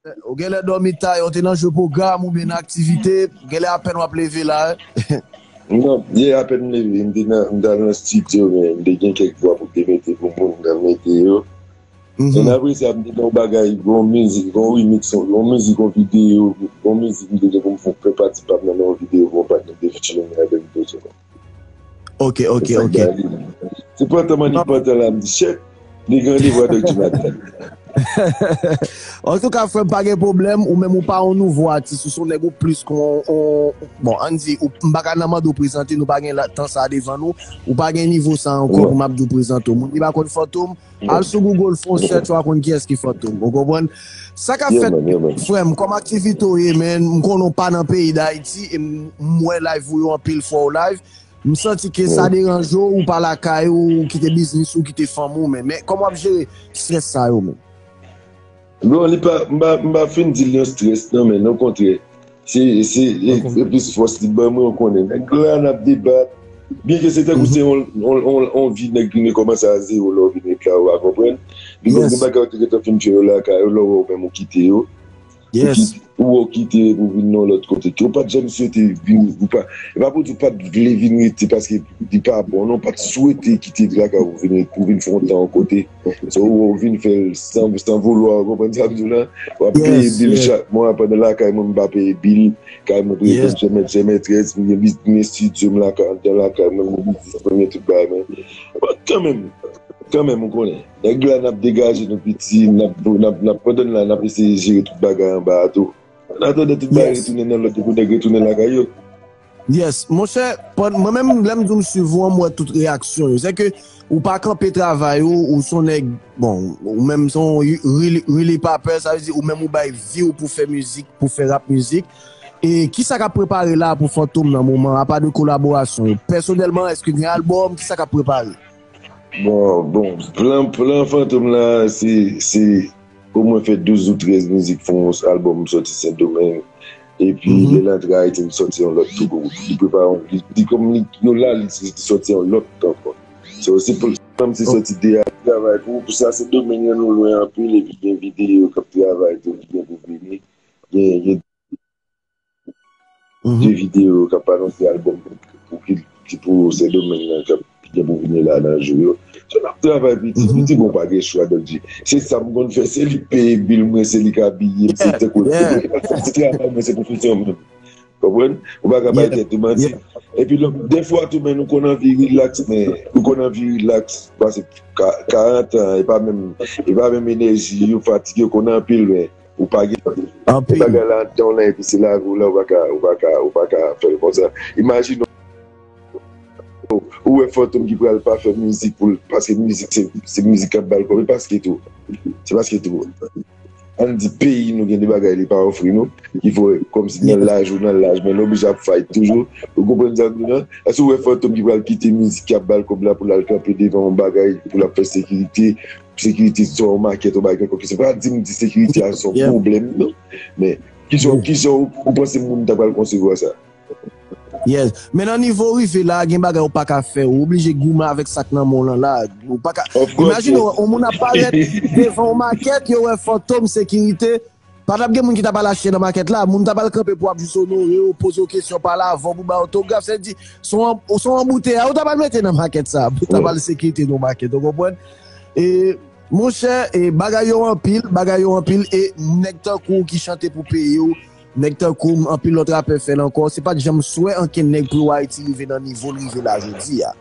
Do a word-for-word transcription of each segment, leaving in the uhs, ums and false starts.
Ou genlè dòmi ta, ou te nan jwe pwogram oubyen nan aktivite, genlè apèn w ap leve la, wi. Non, yè apèn m leve, m te nan, m t al nan estidyo, men m te gen kèk vwa pou m te mete pou moun, m t al mete yo. And apre sa, m te gen yon bagay, gen yon mizik, gen yon remix, gen yon mizik, yon videyo, gen yon mizik m te gen pou m fè pati pa m nan yon videyo pou yon patnè m te featuring avè m tou. Ok, ok, ok. Se pantan m annik pantan la, m di chèt, li gen randevou a dè di maten. Antouka, frè m, pa gen pwoblèm, ou menm ou pa yon nouvo atis, ou se yon nèg ou plis kon, bon, ann di, m pa ka nan mande w prezante, nou pa gen tan sa a devan nou, ou pa gen nivo sa a ankò pou m ap di w prezante w. Moun ki pa konn Fantom, al sou Google, fè yon search, w a konn kiyès ki Fantom. Ou konprann? Sa k ap fèt, frè m, kòm aktivite w ye, men m konnen w pa nan peyi Dayiti, e m wè live ou yo anpil fwa w live. M santi ke sa deranje w, ou pa lakay ou, ou kite biznis ou, ou kite fanmi w, men, men kòman w ap jere strès sa yo menm? Bon, li pa, m pa, m pa fin di l yon strès, non, men okontrè, se, se, e plis fòs li ban mwen, ou konnen. Nèg la n ap debat, byenke se tankou se yon, yon, yon, yon vi nèg vin rekòmanse a zewo lè w vin ret la, ou pa konprann? Li gen bagay ou te gentan fin fè yo lakay ou, lè w wè ou menm ou kite yo. Ou wè w kite pou vin nan yon lòt kote ke ou pa t janm swete vin, ou pa, e pa pou di ou pa t vle vin rete paske li pa bon, non, ou pa t swete kite lakay ou pou vin, pou vin fè yon tan yon kote. So, ou wè w vin fè l san, san voulwa, ou konprann sa m di w la? W ap peye bil chak mwa, pandan lakay mwen, m pa peye bil. Kay mwen prete m se mèt, se mètrès, m gen biznis, m gen estidyo m lakay, anndan lakay mwen, m gen biznis mwen, m gen tout bagay mwen. But kanmenm, kanmenm, ou konnen. Nèg la, n ap degaje nou piti, n ap, n ap, n ap, pandan n la, n ap eseye jere tout bagay anba a tou. An atandan tout bagay retounen nan lòd, pou nèg retounen lakay yo. Yes, monchè, mwen menm, lè m di w m swiv ou an, m wè tout reyaksyon yo. Sèke ou pa kanpe travay ou, ou se yon nèg, bon, ou menm se yon really, really popper, sa vle di ou menm ou bay vi w pou fè mizik, pou fè rap mizik. E kisa k ap prepare la pou Fantom nan moman, apa de kolaborasyon yo? Pèsonèlman, èske gen albòm? Kisa k ap prepare? Bon, bon, plan, plan Fantom la, se, se omwen fè douz ou trèz mizik, fè yon albòm sòti Sendomeng. Epi lè l antre Ayiti, li sòti yon lòt tou. Li prepare yon, li, li kòm li, yo la, li, li sòti yon lòt ankò. So, se pou, kòm se sòti de a, travay pou, pou sa, Sendomeng nan nou lwen anpil, epi gen videyo k ap travay tou, ki gen pou vini. Gen, gen de videyo k ap anonse albòm pou ki, ki pou Sendomeng nan k ap, ki gen pou vini la nan jou yo. So, n ap travay piti, piti, bon, pa gen chwa, Dòk G. Se sa m konn fè, se li k peye bil mwen, se li k abiye m, se tankou, se travay mwen, se pwofesyon mwen. Konprann? Ou pa ka bay tèt ou manti. Epi lòt, dèfwa tou, men nou konn anvi rilaks, men nou konn anvi rilaks, pase ka-, karant an, e pa menm, e pa menm enèji, yo fatige, yo konn anpil, men ou pa gen, e bagay la anndan w la, epi se lavi w la, ou pa ka, ou pa ka, ou pa ka fè l konsa. Imajine w, ou wè Fantom ki pral pa fè mizik pou l, paske mizik se, se mizik k ap ba l kòb, e paske tou, se paske tou, ann di peyi nou gen de bagay li pa ofri nou, ki fè kòmsi nan laj ou nan laj, men nou oblije ap fight toujou. Ou konprann sa m di w lan? Èske w wè Fantom ki pral kite mizik ki ap ba l kòb la pou l al kanpe devan yon bagay, pou l ap fè sekirite, sekirite se yon makèt, yon bagay kèlkonk? Se pa di m di sekirite a se yon pwoblèm, non. Men, kijan, kijan ou, ou panse moun ta pral konsevwa sa? Yes. Men nan nivo w rive la, gen bagay ou pa ka fè. Ou oblije goumen avèk sa k nan men w lan la. Ou pa ka. Imajine w, yon moun ap parèt devan yon makèt, yo wè Fantom sekirite. Pa t ap gen moun ki t ap al achte nan makèt la. Moun t ap al kanpe pou ap jis onore w, poze w kesyon, pale avè w, pou bay otograf. Sa vle di, se yon, se yon anbouteyay ou t ap al mete nan makèt sa, pou t ap al sekirite nan makèt. Ou konprann? E, monchè, e, bagay yo anpil, bagay yo anpil. E nèg tankou w ki chante pou peyi w, nèg tankou m, anpil lòt rapè fè l ankò. Se pa t janm swè ankenn nèg pou yo wè Ayiti rive nan nivo l rive la jodi a.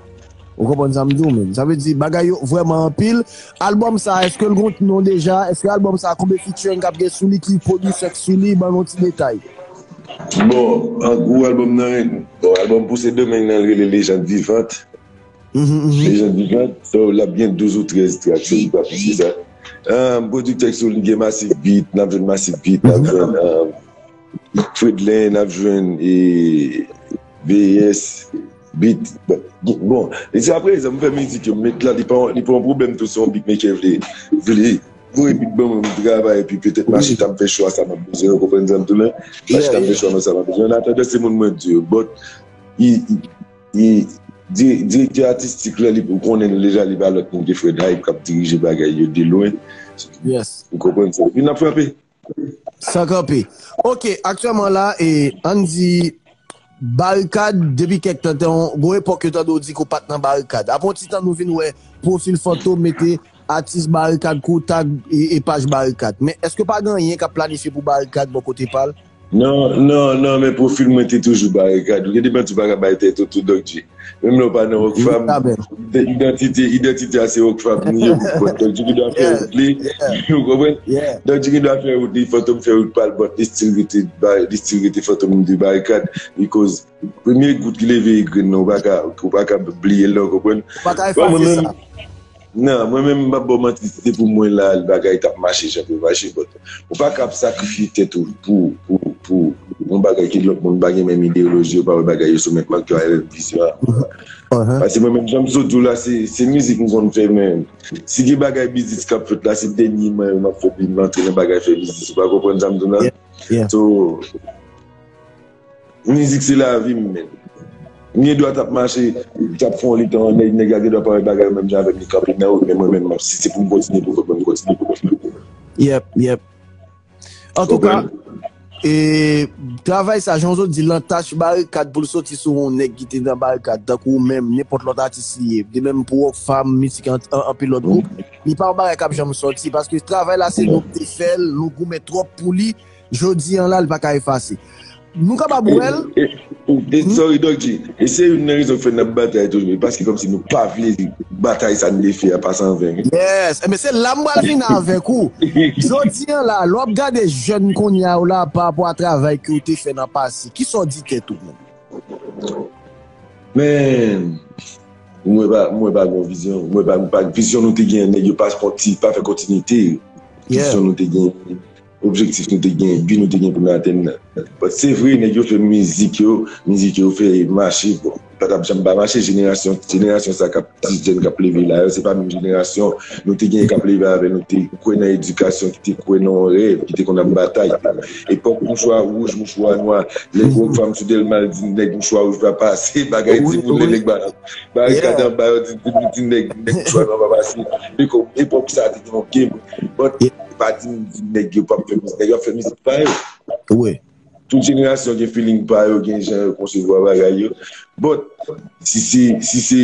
Ou konprann sa m di w, menm? Sa vle di, bagay yo vrèman anpil. Albòm sa, èske l gon non deja? Èske albòm sa, konbyen featuring k ap gen sou li, ki pwodisè k sou li? Ban n yon ti detay. Bon, an gwo, albòm nan, bon, albòm pou Sendomeng nan, l rele Légende Vivante. Légende Vivante, so, l ap gen douz ou trèz track sou li, pa plis ke sa. Ah, pwodiktè k sou li gen Massive Beat, n ap jwenn Massive Beat, n ap jwenn, ah, Fredlin, n ap jwenn, e, V S, Beat. Bon, e se aprezan m fè mizik yo, m met la, li pa, li pa yon pwoblèm tou si yon beatmaker vle, vle voye beat ban mwen, m travay, epi petèt m achte, m fè chwa sa m ap bezwen, ou konprann sa m di w lan? M achte, m fè chwa nan sa m ap bezwen. An atandan, se moun mwen di yo, but, i, i, i, di-, direktè atistik la, li, ou konnen l deja, li pa lòt moun ke Fred Hype k ap dirije bagay yo de lwen. Ou konprann sa? Epi n ap frape. San kanpe. Ok, aktyèlman la, e, ann di, Barikad, depi kèk tan, te yon gwo epòk yo tande w di ke w pa t nan Barikad. Apre yon ti tan, nou vin wè pwofil Fantom mete atis Barikad, kou tag e, e paj Barikad. Men èske pa gen anyen k ap planifye pou Barikad bò kote pa l? Non, non, non, men pwofil mwen te toujou Barikad. Ou gen de manti ou pa ka bay tèt ou tou, Dòk G. Menm lè w pa nan Rockfam, idantite, idantite a se Rockfam li ye. Dòk G gen dwa fè wout li, ou konprann? Dòk G gen dwa fè wout li, Fantom fè wout pa l, but li still rete, li still rete Fantom de Barikad, because premye gout ki leve grenn nan, ou pa ka, ou pa ka bliye l, ou konprann? Ou pa ka efase sa. Non, mwen menm, m ap ba w manti, si se pou mwen la, bagay t ap mache jan pou l mache, but ou pa ka ap sakrifye tèt ou pou, pou, pou yon bagay ke lòt moun pa gen menm ideyoloji, yo pa wè bagay yo sou menm angle, yo pa wè vizyon an. Paske mwen menm, jan m sot di w la, se, se mizik m konn fè, men si gen bagay biznis k ap fèt la, se dènye mwen m ap fè, m antre nan bagay fè biznis, ou pa konprann sa m di w la? So, mizik se lavi m, men. M gen dwa t ap mache, t ap fè yon lit an nèg, nèg la gen dwa pa wè bagay yo menm jan avè m, li kanpe nan wout, men mwen menm, si se pou m kontinye pou fè, mwen m kontinye pou fè. Yep, yep. Antouka, e, travay sa, jan w di, l an tach Barikad pou l soti sou yon nèg ki te nan Barikad, tankou ou menm, nenpòt lòt atis li ye, de menm pou Rockfam, Mitik, an, an, anpil lòt gwoup, li pa yon bagay k ap janm sòti, paske travay la, se nou ki te fè l, nou goumen twòp pou li, jodi an la, li pa ka efase. Nou kapab wè l. E, e, e, sorry, Dòk G. E se youn nan rezon k fè n ap batay toujou. E paske kòmsi nou pa vle batay sa n te fè a pase an ven. Yes. Enben, se la m pral vin avèk ou. Jodi an la, lè w ap gade jèn kounye a yo la, pa rapò a travay ke w te fè nan pase, kisa w di tèt ou menm? Men, mwen pa, mwen pa gen vizyon. Mwen pa, pa, vizyon nou te gen, nèg yo pa konti, pa fè kontinite. Vizyon nou te gen, objektif nou te gen, bi nou te gen pou n atenn nan. But se vre, nèg yo fè mizik yo, mizik yo fè mache, bon, pa t ap janm pa mache, jenerasyon, jenerasyon sa k ap, ti jèn k ap leve la yo, se pa menm jenerasyon nou te gen k ap leve avè nou, te kwè nan edikasyon, ki te kwè nan yon rèv, ki te konn ap batay. Epòk mouchwa wouj, mouchwa nwa, lè gwo fanm sou Dèlma al di nèg mouchwa wouj pa pase, bagay timoun lè nèg ba, barikad anba yo di, di, di nèg, nèg mouchwa nwa pa pase. Epòk sa te gen yon game, but pa di m di nèg yo p ap fè mizik, nèg yo ap fè mizik pa yo. Tout jenerasyon gen feeling pa yo, gen jan yo konsevwa bagay yo. But, si se, si se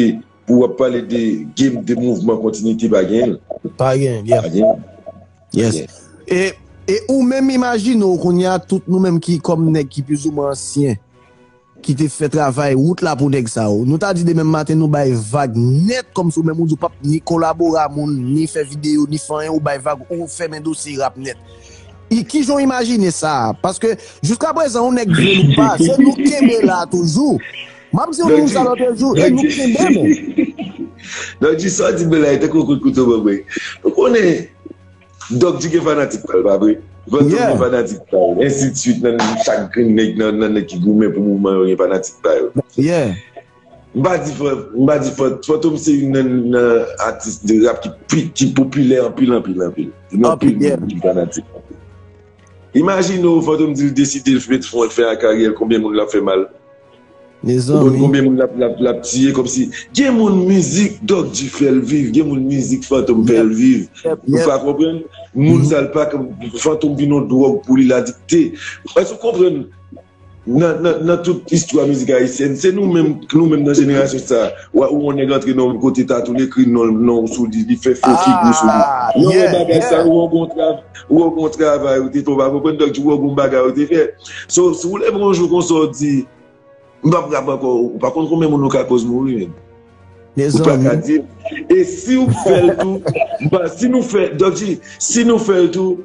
pou w ap pale de game, de mouvman, kontinite, pa gen l. Pa gen, yeah. Pa gen l. Yes. E, e ou menm imajine w kounye a, tout nou menm ki kòm nèg ki plizoumwen ansyen, ki te fè travay wout la pou nèg sa yo. Nou ta di demen maten nou bay vag nèt, kòmsi ou menm ou di w p ap ni kolabore a moun, ni fè videyo, ni fè anyen, ou bay vag, ou fèmen dosye rap nèt. E kijan w imajine sa? Paske jiskaprezan yon nèg vle l ou pa, se nou k kenbe la toujou. M ap di yon moun sa lòt jou, e nou k kenbe men. Donk, jis sa w di m la, e tankou kout kouto ban mwen. Ou konnen, Dòk G gen fanatik pa l, pa vre? Fantom gen fanatik pa l. Ensi de swit, nan chak grenn nèg, nan, nan nèg ki goumen pou mouvman yo gen fanatik pa yo. M pa di Fan-, m pa di Fan-, Fantom se youn nan, nan atis de rap ki pi, ki popilè anpil, anpil, anpil. Gen anpil moun ki fanatik. Imajine w, Fantom di l deside l fè, fè, fè a karyè l, konbyen moun l ap fè mal. Ou konn konbyen moun l ap, l ap, l ap tiye, kòmsi gen moun mizik Dòk G fè l viv, gen moun mizik Fantom fè l viv. Ou pa konprann? Moun sa l pa, Fantom vin yon dwòg pou li, l adikte. Èske w konprann? Nan, nan, nan tout istwa mizik ayisyèn, se nou menm, nou menm nan jenerasyon sa, w a, ou wè yon nèg antre nan yon kote, tatou l ekri non, non w sou li, li fè fo figi sou li. Lè w wè bagay sa, ou wè yon bon trav-, ou wè yon bon travay ou te fè, ou pa konprann, Dòk G, ou wè yon bon bagay ou te fè. So, si w leve yon jou konsa w di, m p ap rap ankò, ou pa konn konbyen moun ou ka koz mouri menm. Ou pa ka di l. E si w fè l tou, m pa, si nou fè, Dòk G, si nou fè l tou,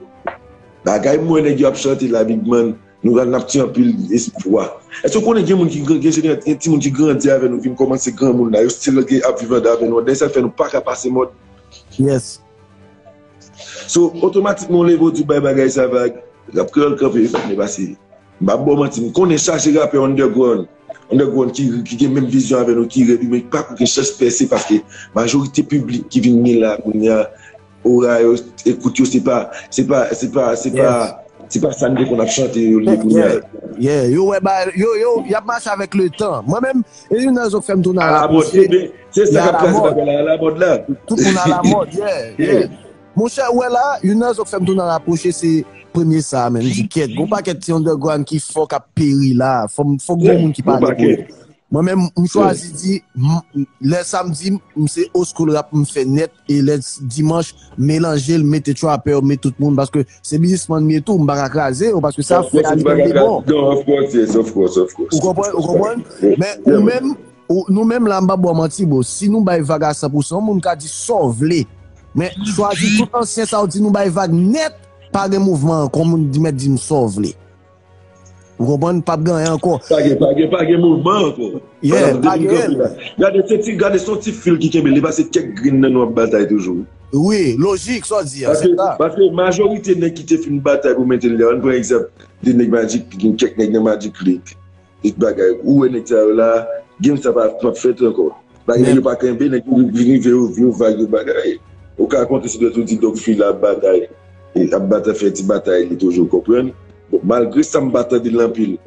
bagay m wè nèg yo ap chante la, Big Man, nou, n ap tiye anpil espwa. Èske w konnen gen moun ki gran, gen jenerasyon, gen timoun ki grandi avè nou, vin kòmanse granmoun la, yo still gen, ap viv andan avè nou, andan, e sa k fè nou pa ka pase mòd? Yes. So, otomatikman, w leve, w di w bay bagay sa vag, rap kreyòl kanpe, e fèmen pase. M p ap ba w manti, m konnen chaje rapè underground, underground ki, ki gen menm vizyon avè nou, ki rèd, men ki pako gen chans pèse, paske majorite piblik ki vin gen la kounye a, ora yo, ekout yo, se pa, se pa, se pa, se pa, se pa sa n te konn ap chante yo, li ye kounye a. Yeah, yo wè ba, yo, yo, y ap mache avèk letan. Mwen menm, e youn nan rezon k fè m tounen alamòd. Se sa k ap kraze bagay la, alamòd la. Tout moun alamòd, yeah, yeah. Monchè, ou wè la, youn nan rezon k fè m tounen rapwoche, se premye sa a, men, m di, kèt, gon pakèt ti underground ki fò k ap peri la. Fò m, fòk gon moun ki pale pou yo. Mwen menm, m chwazi di, m- lè samdi, m se old school rap, m fè nèt, e lè s- dimanch, melanje l, mete trapper, mete tout moun, paske se biznismann m ye tou, m pa ka kraze yo, paske sa fè a li tande bon. Non, of course, yes, of course, of course. Ou konprann? Ou konprann? Men ou menm, ou- nou menm la, m pa ba w manti, bro. Si nou bay vag a san pou san, yon moun ka di sa w vle. Men chwazi tout ansyen sa w di nou bay vag nèt, pa gen mouvman ankò, moun di mèt di m sa w vle. Ou konprann? P ap gen anyen ankò. Pa gen, pa gen, pa gen mouvman ankò. Yeah, pa gen. Gade, se ti, gade, se yon ti fil ki kenbe, li pase kèk grenn nan nou ap batay toujou. Wi, lojik, sa w di a, se sa. Paske majorite nèg ki te fin batay pou mentennen, ann pran egzanp, de nèg Magic, gen kèk nèg nan Magic League. Tout bagay. Ou wè nèg sa yo la, game sa pa p ap fèt ankò. Bagay yo pa kenbe, nèg yo vin rive yo, yo vag yo bagay. Ou ka konte sou dwèt ou di Dogg Fila ap batay. E ap batay fè ti batay li toujou, konprann? Bon, malgre sa m pa tande l anpil.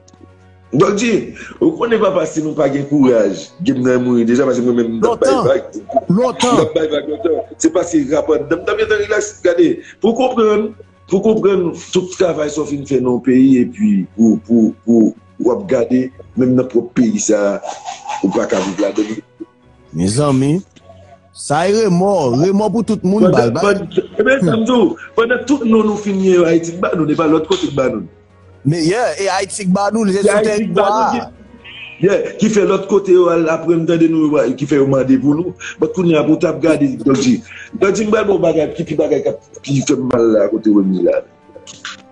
Doggy, ou konnen papa si nou pa gen kouraj, game nan mouri deja paske mwen menm m t ap bay vag. Lontan. M t ap bay vag lontan. Se paske rap anndan m t ap gentan relax, gade. Pou konprann, Pou konprann tout travay sa w fin fè nan yon peyi epi pou, pou, pou w ap gade, menm nan pwòp peyi sa a, ou pa ka viv ladan l. Mezanmi, sa e remò, remò pou tout moun bal. Ebyen, sa m di w, pandan tout non nou fin ye yo, Ayiti k ba nou, e pa lòt kote k ba nou. Men, yeah, e Ayiti k ba nou, se sou tèritwa a. Yeah, ki fè lòt kote yo al apre m tande nou, ki fè yo mande pou nou. But kounye a pou w t ap gade, Dodji. Dodji, m pral ba w bagay, ki pi bagay k ap Ki fè m mal la kote w wè m ye la.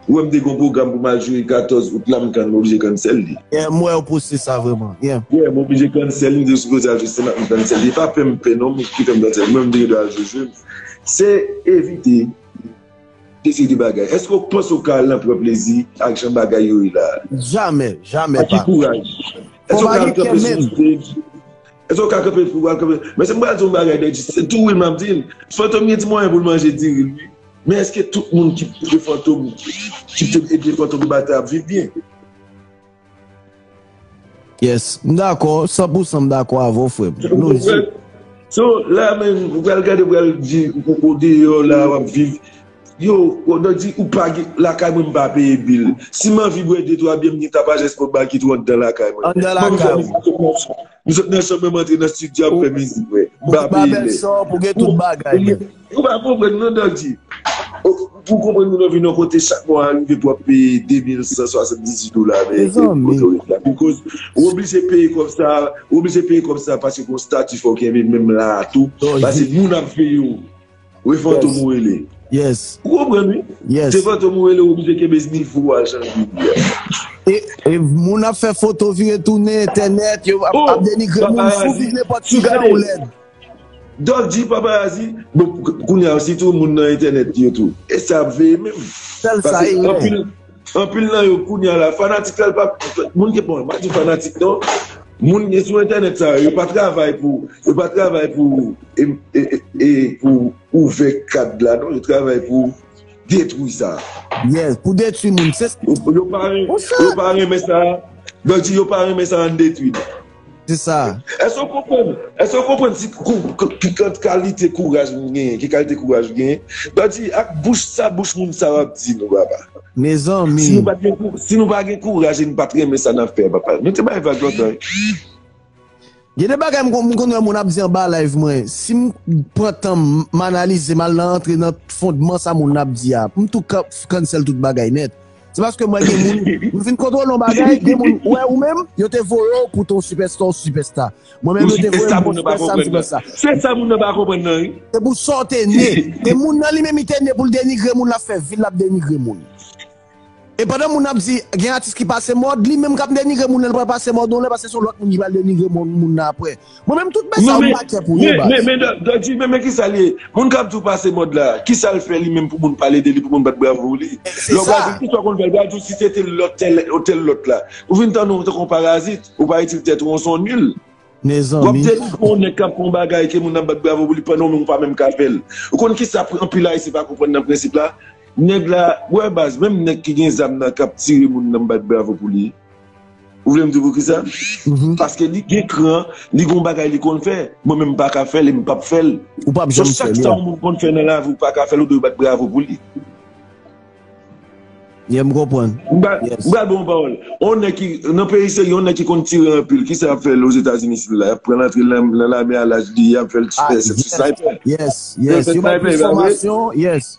Ou wè m te gen yon pwogram pou m al jwe katòz out la, m kann, m oblije cancel li. Yeah, m wè w poste sa vrèman. Yeah. Yeah, m oblije cancel li, m te sipoze al jwe stand-up, m cancel li. E pa pè m pè non, m ki fè m cancel. Mwen m te gen dwa al jwe, jwe m. Se evite de seri de bagay. Èske w panse w ka al nan pran plezi ak jan bagay yo ye la? Jamè, jamè pa. Ak ki kouraj? Èske w ka al kanpe sou yon stage? Èske w ka kanpe pou w al kanpe? Men se m pral di w yon bagay, Dodji. Se tou wi m ap di l. Fantom gen ti mwayen pou l manje diri l wi. Men èske tout moun ki ede Fantom, ki te ede Fantom batay ap viv byen? Yes, m dakò, san pou san m dakò avè w, frè m. Lojik. So, la menm, ou pral gade, ou pral di, ou, ou deyò la, w ap viv. Yo, w ap di ou pa gen lakay mwen, m pa peye bil. Si m anvi bwè de twa byè, m gen tapajè Sport Bar ki tou anndan lakay mwen. Anndan lakay ou. M sot nan chanm mwen, m antre nan estidyo ap fè mizik mwen. M pa peye lè. Ou gen tout bagay. Ou pa konprann non, Doggy. Pou w konprann moun nan vin yon kote chak mwa a rive pou w ap peye de mil san swasanndizuit dola Ameriken pou otorit la. Because ou oblije peye kòb sa, ou oblije peye kòb sa paske gon stati fò w kenbe menm la a tou. Paske moun ap veye w. Wi, Fantom ou rele. Yes. Ou konprann wi? Yes. Se Fantom ou rele, ou oblije kenbe nivo a jan l ye a. E, e moun ap fè foto vire tounen entènèt, yo ap, ap denigre moun, si w viv nenpòt ki jan ou lèd. Dòk di paparazi, bon, kounye a sitou moun nan entènèt yo tou. E sa ap veye menm. Paske anpil, anpil nan yo kounye a la, fanatik la, l pa, moun ki, bon, m pa di fanatik non. Moun ki sou entènèt sa yo, yo pa travay pou, yo pa travay pou, e, e, e, e pou ouvè kad la non, yo travay pou detwi sa. Yes, pou detwi moun. Se yo, yo pa renmen, yo pa renmen sa. Dòk di yo pa renmen sa ann detwi. Se sa. Èske w konprann? Èske w konprann si kou, kou, ki kant kalite kouraj m genyen, ki kalite kouraj m genyen? Dòk di ak bouch sa, bouch moun sa w ap di nou, papa. Mezanmi. Si nou pa t gen kou, si nou pa gen kouraj e nou pa t renmen sa n ap fè a, papa. Nou te bay vag lontan wi. Gen de bagay m konn, m konn wè moun ap di anba live mwen. Si m pran tan m, m analize, m al nan antre nan fondman sa moun nan ap di a, m tou ka cancel tout bagay nèt. Se paske mwen gen moun, m fin kontwole yon bagay, gen moun, ou wè ou menm, yo te voye w pou te yon sipèsta, yon sipèsta. Mwen menm, yo te voye m pou yon sipèsta, m sipèsta. Se sa moun nan pa konprann nan, wi. Se pou sa w te ne. E moun nan li menm, li te ne pou l denigre moun, l ap fè vi l, l ap denigre moun. E pandan moun ap di, gen atis ki pase mòd, li menm k ap denigre moun nan, li pral pase mòd yon lè, paske se yon lòt moun ki pral denigre moun, moun nan apre. Mwen menm, tout bèt sa yo, m pa kè pou yo, baz. Men, men, men, Dòk di, men, men kisa l ye? Moun k ap di w pase mòd la, kisa l fè li menm pou moun pale de li, pou moun bat bravo pou li? Lè w pral di, kisa w konn fè? L pral di w si se te lòt, tèl, tèl lòt la. Ou vin tann ou tankou yon parazit, ou pa itil tèt ou, ou se yon nil. Mezanmi. W ap denigre yon nèg k ap fè yon bagay ke moun ap bat bravo pou li pandan w menm ou pa menm ka fè l. Ou konn kisa anpil Ayisyen pa konprann nan prensip la? Nèg la, w wè baz, menm nèg ki gen zam nan k ap tire moun nan bat bravo pou li. Ou vle m di w poukisa? Paske li gen kran, li gen yon bagay li konn fè. Mwen menm m pa ka fè l e m p ap fè l. Ou p ap janm fè l. So chak sa yon moun konn fè nan lavi ou pa ka fè l, ou dwe bat bravo pou li. Yeah, m konprann. M pral ba w yon pawòl. On nèg ki, nan peyi serye, on nèg ki konn tire anpil. Kisa y ap fè l Ozetazini sila? Y ap pran l antre nan lame a laj li, y ap fè l fè sniper. Yes, yes. Yo ba l plis fòmasyon, yes.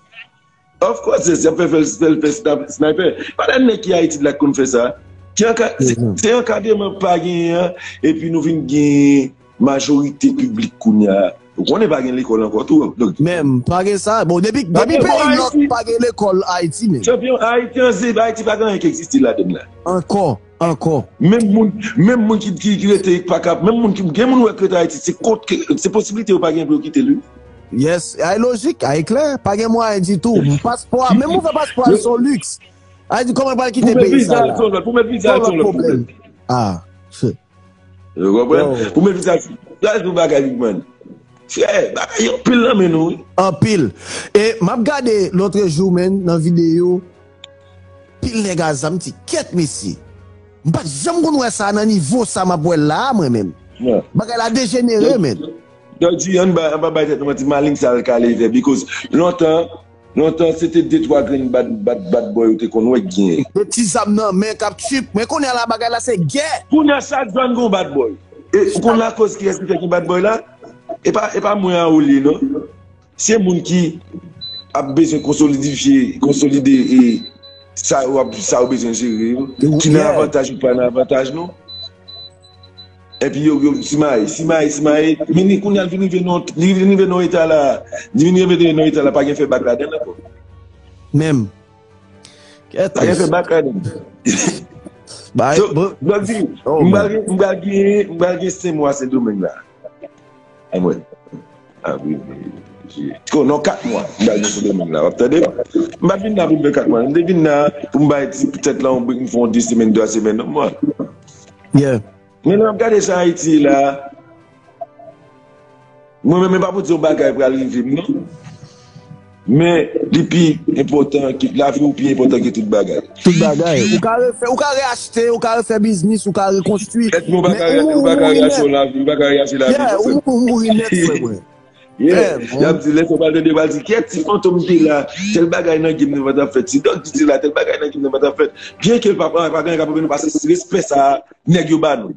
Of course, yes, y ap fè fè l fè sniper. Pa de nèg ki Ayiti la ki konn fè sa. Se ankadreman pa genyen an, epi nou vin gen majorite piblik kounye a. Ou konnen pa gen lekòl ankò tou. Menm, pa gen sa. Bon, depi depi peyi lòk pa gen lekòl Ayiti menm. Chanpyon, Ayiti an zib, Ayiti pa gen anyen ki egziste ladann la. Ankò, ankò. Menm moun, menm moun ki ki rete pa kap, menm moun ki gen moun wè k rete Ayiti, se kont se posiblite yo pa gen pou yo kite l wi. Yes, ay lojik, ay klè, pa gen mwayen ditou. Paspò, menm ou fè paspò, se yon liks. Ay di kòman pral kite peyi sa la. Pou met viza se yon lòt pwoblèm. Ah. Ou konprann? Pou met viza, sa se yon bagay big man. Frè, bagay yo anpil nan men nou wi. Anpil. E m ap gade lotrejou menm nan videyo, pil nèg a zam ti kèt mesye. M pa t janm konn wè sa nan nivo sa m ap wè la a mwen menm. Bagay la dejenere menm. Dòdji, ann pa bay tèt nou manti, maleng sa l ka leve, because lontan, lontan se te de twa grenn bad bad bad boy ou te konn wè k genyen. De ti zam nan men k ap tchip, men kounye a la bagay la se gè. Kounye a chak zòn gen yon bad boy. E ou konn lakoz kiyès ki fè gen bad boy la? E pa e pa mwen a ou li non. Se moun ki ap bezwen konsolidifye, konsolide e sa yo ap sa yo bezwen jere yo, ki nan avantaj ou pa nan avantaj nou. Epi yo yo simaye, simaye, simaye, vini kounye a l vin rive nan li vin rive nan eta la, li vin rive nan eta la pa gen fè bak ladan l ankò. Menm. Pa gen fè bak ladan l. So, m ap di, m pral gen m pral gen m pral gen senk mwa Sendomeng la. Ay mwen. Avril, me, jiyè. Tiko, nan kat mwa, m pral gen Sendomeng la. W ap tande m? M pa t vin la pou m fè kat mwa. M te vin la pou m bay ti tèt la yon brik, m fè yon de semèn, twa semèn, yon mwa. Yeah. Men lè m ap gade jan Ayiti ye la, mwen menm, e pa pou di yon bagay pral rive m, non. Men, li pi enpòtan ke, lavi w pi enpòtan ke tout bagay. Tout bagay. Ou ka refè, ou ka reachte, ou ka refè biznis, ou ka rekonstwi. Ou pa ka reachte lavi, ou pa ka reachte lavi. Yeah, ou mouri nèt, frè mwen. Yeah. Y ap di, lè sa w pral tande, yo pral di, kiyès ti fantom te la, tèl bagay nan game nan pa t ap fèt. Si Dòk di te la, tèl bagay nan game nan pa t ap fèt. Byenke l pa pa gen anyen k ap pwoblèm nou, paske respè sa a, nèg yo ba nou.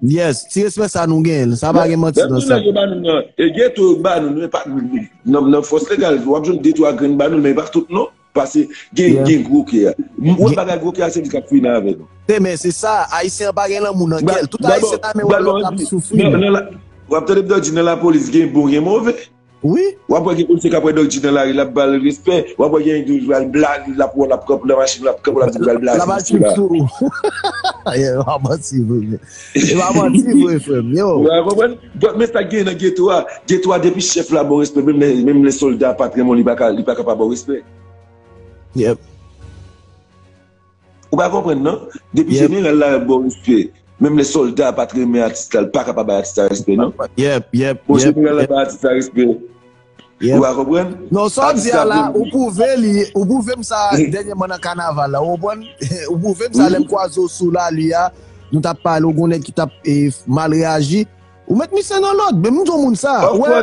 Yes, ti respè sa nou genyen, sa pa gen manti nan sa. Nèg yo ba nou nan, e geto yo ba nou, nou, e pa, nan, nan fòs legal, w ap jwenn de twa grenn ba nou, men e pa tout non, paske gen, gen gwo kè a. M wè bagay gwo kè a, se li k ap fini avè nou. Te men, se sa, Ayisyen an pa gen lanmou nan kè l. Tout Ayisyen nan men wè lòt ap soufri. W ap tande m di nan lapolis, gen bon, gen move. Wi. W ap wè gen polisye k ap wè Dòk G nan lari, l ap ba l respè. W ap wè gen nèg ki pral blayi, l ap wè, l ap kanpe nan machin, l ap kanpe, l ap di l pral blayi. L ap al tchip sou ou. E pa manti vre. E pa manti vre, frè m. Yo. Ou pa konprann? Bon, men sa k genyen nan geto a. Geto a, depi chèf la ba w respè, menm lè, menm lè sòlda a pa t renmen w, li pa ka, li pa ka pa ba w respè. Yep. Ou pa konprann non. Depi jeneral la ba w respè, menm lè sòlda a pa t renmen atis la, li pa ka pa bay atis la respè non. Bon, jeneral la bay atis la respè. Ou pa konprann? Non, sa w di a la, ou pwouve li, ou pwouve m sa dènyèman nan kanaval la, ou konprann? Ou pwouve m sa lè m kwaze w sou lari a, nou t ap pale, ou gon nèg ki t ap mal reyaji. Ou met misye nan lòd, men m di w moun sa. Ou wè,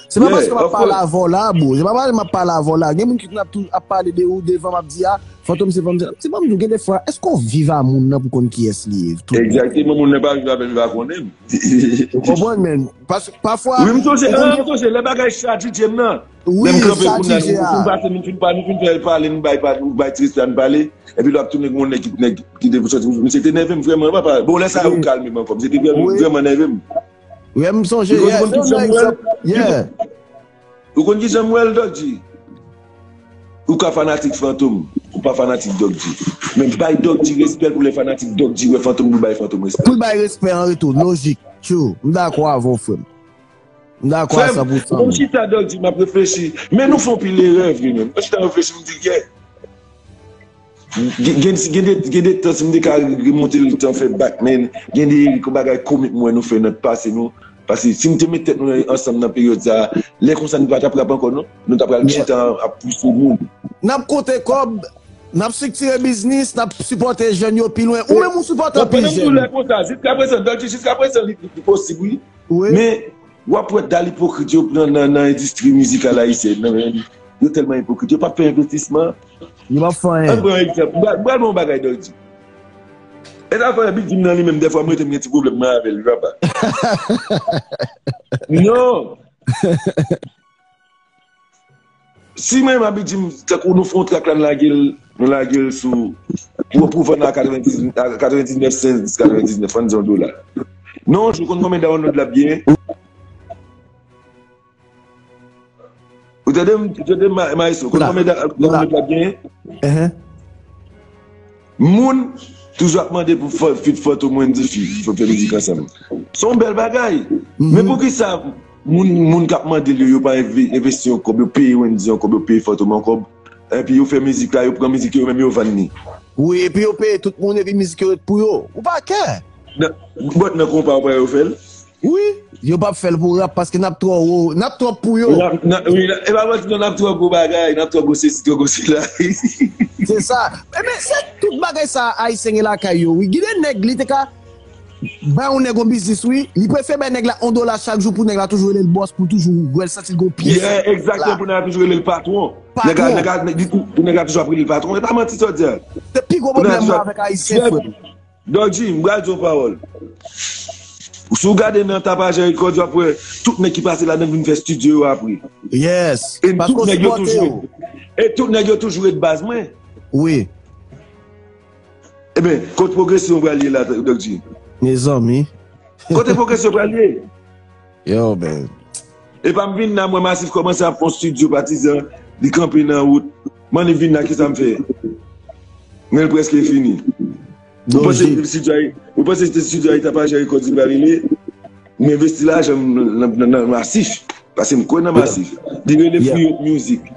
se pa paske m ap pale avè w la, bro. Se pa paske m ap pale avè w la. Gen moun ki konn ap tou ap pale de ou devan m ap di a, Fantom se fanm. Se pa m di w gen de fwa, èske w viv a moun nan pou konn kiyès li ye? Egzakteman, moun nan pa viv avè l, li pa konnen m. Ou konprann, men. Paske pafwa. Wi, m sonje, m sonje, lè bagay sa D J m nan. Wi, lè m kanpe kounye a, nou fin pase, nou fin pale, nou fin fè l pale, nou bay, nou bay ti respè a, nou pale. Epi lè w ap tounen gen yon nèg ki nèg ki te pou sòti. Misye te nève m vrèman, papa. Bon, lè sa a ou kalme m ankò. Misye te vrèman nève m. Wi, m sonje. Bikòz ou konn kisa m wè l? Ou konn kisa m wè l, Dòk G? Ou ka fanatik Fantom, ou pa fanatik Dòk G. Men bay Dòk G respè l pou lè fanatik Dòk G wè Fantom pou l bay Fantom respè. Pou l bay respè an retou, lojik. True. M dakò avè w, frè m. M dakò a san pou san. Mwen chita dòk di m ap reflechi. Men nou fè yon pil erè vre menm. Mwen chita reflechi m di gen. Gen gen de gen de tan si m te ka remonte le tan fè back men gen de bagay komik m wè nou fè nan pase nou. Paske si m te met tèt nou ansanm nan peryòd sa a, lè konsa nou pa t ap rap ankò non. Nou t ap pral chita ap pouse moun. N ap konte kòb, n ap estriktire biznis, n ap sipòte jèn yo pi lwen. Ou menm ou sipòte anpil jèn. Pandan m di w lè konsa, jiska prezan, dòk di jiska prezan li posib wi. Men W ap wè dal ipokrit yo pran nan nan endistri mizikal ayisyèn nan men. Yo tèlman ipokrit. Yo p ap fè envestisman. Yo p ap fè anyen. Ann pran yon egzanp. M pral, m pral ba w yon bagay, Dòk Di. E sa fè Big Jim nan li menm, dèfwa m rete m gen ti pwoblèm mwen avè l, wi, papa. Non. Si mwen, m abitye, tankou nou fè yon trak la, n lage l, nou lage l sou, pou, pou vann a katrevendiznèf, a katrevendiznèf sent, katrevendiznèf, ann di yon dola. Non, ou konn konbyen download l ap genyen? Ou tande m, ou tande m, Ma-, Maestro, ou konn konbyen da-, download l ap genyen? Moun toujou ap mande pou fè, feat Fantom Wendyy fi, pou fè mizik ansanm. Se yon bèl bagay. Men poukisa moun, moun k ap mande l yo, yo pa enve-, envesti yon kòb, yo peye Wendyy yon kòb, yo peye Fantom yon kòb, epi yo fè mizik la, yo pran mizik yo, yo menm yo vann li? Wi, epi yo peye tout moun, epi mizik yo ret pou yo. Ou pa kè? Nan, but nan konpa, ou pa yo fè l? Wi, yo p ap fè l pou rap paske n ap twò wo, n ap twò pou yo. N ap, n ap, wi, n ap, e pa manti non, n ap twò gwo bagay, n ap twò gwo sesi, twò gwo sela. Se sa. Ebyen, se tout bagay sa Ayisyen gen lakay yo, wi. Gen de nèg, li te ka bay yon nèg yon biznis, wi. Li prefere bay nèg la yon dola chak jou pou nèg la toujou rele l bòs, pou toujou wè l santi l gon pyès. Yeah, egzakteman, pou nèg la toujou rele l patwon. Nèg la, patwon. Nèg la, nèg, pou nèg la toujou ap rele l patwon. E pa manti sa w di a. Se pi gwo pwoblèm mwen avèk Ayisyen, frè m. Dòk G, m pral di w yon pawòl. Si w gade nan Tapajè Records, w ap wè tout nèg ki pase ladan vin fè estidyo yo apre. Yes. E tout nèg yo toujou ret, e tout nèg yo toujou ret baz mwen. Wi. Ebyen, kot pwogresyon pral ye la, Dòk G? Mezanmi. Kote pwogresyon pral ye? Yo, man. Epa m vin la, m wè Masif kòmanse ap fè yon estidyo Patizan, li kanpe nan wout. Mwen li vin la, kisa m fè? Men l prèske fini. Ou panse estidyo a, ou panse estidyo a Tapajè Records li pral rele? M envesti lajan m nan, nan, nan, nan Masif. Paske m kwè nan Masif. Li rele Free Up Music.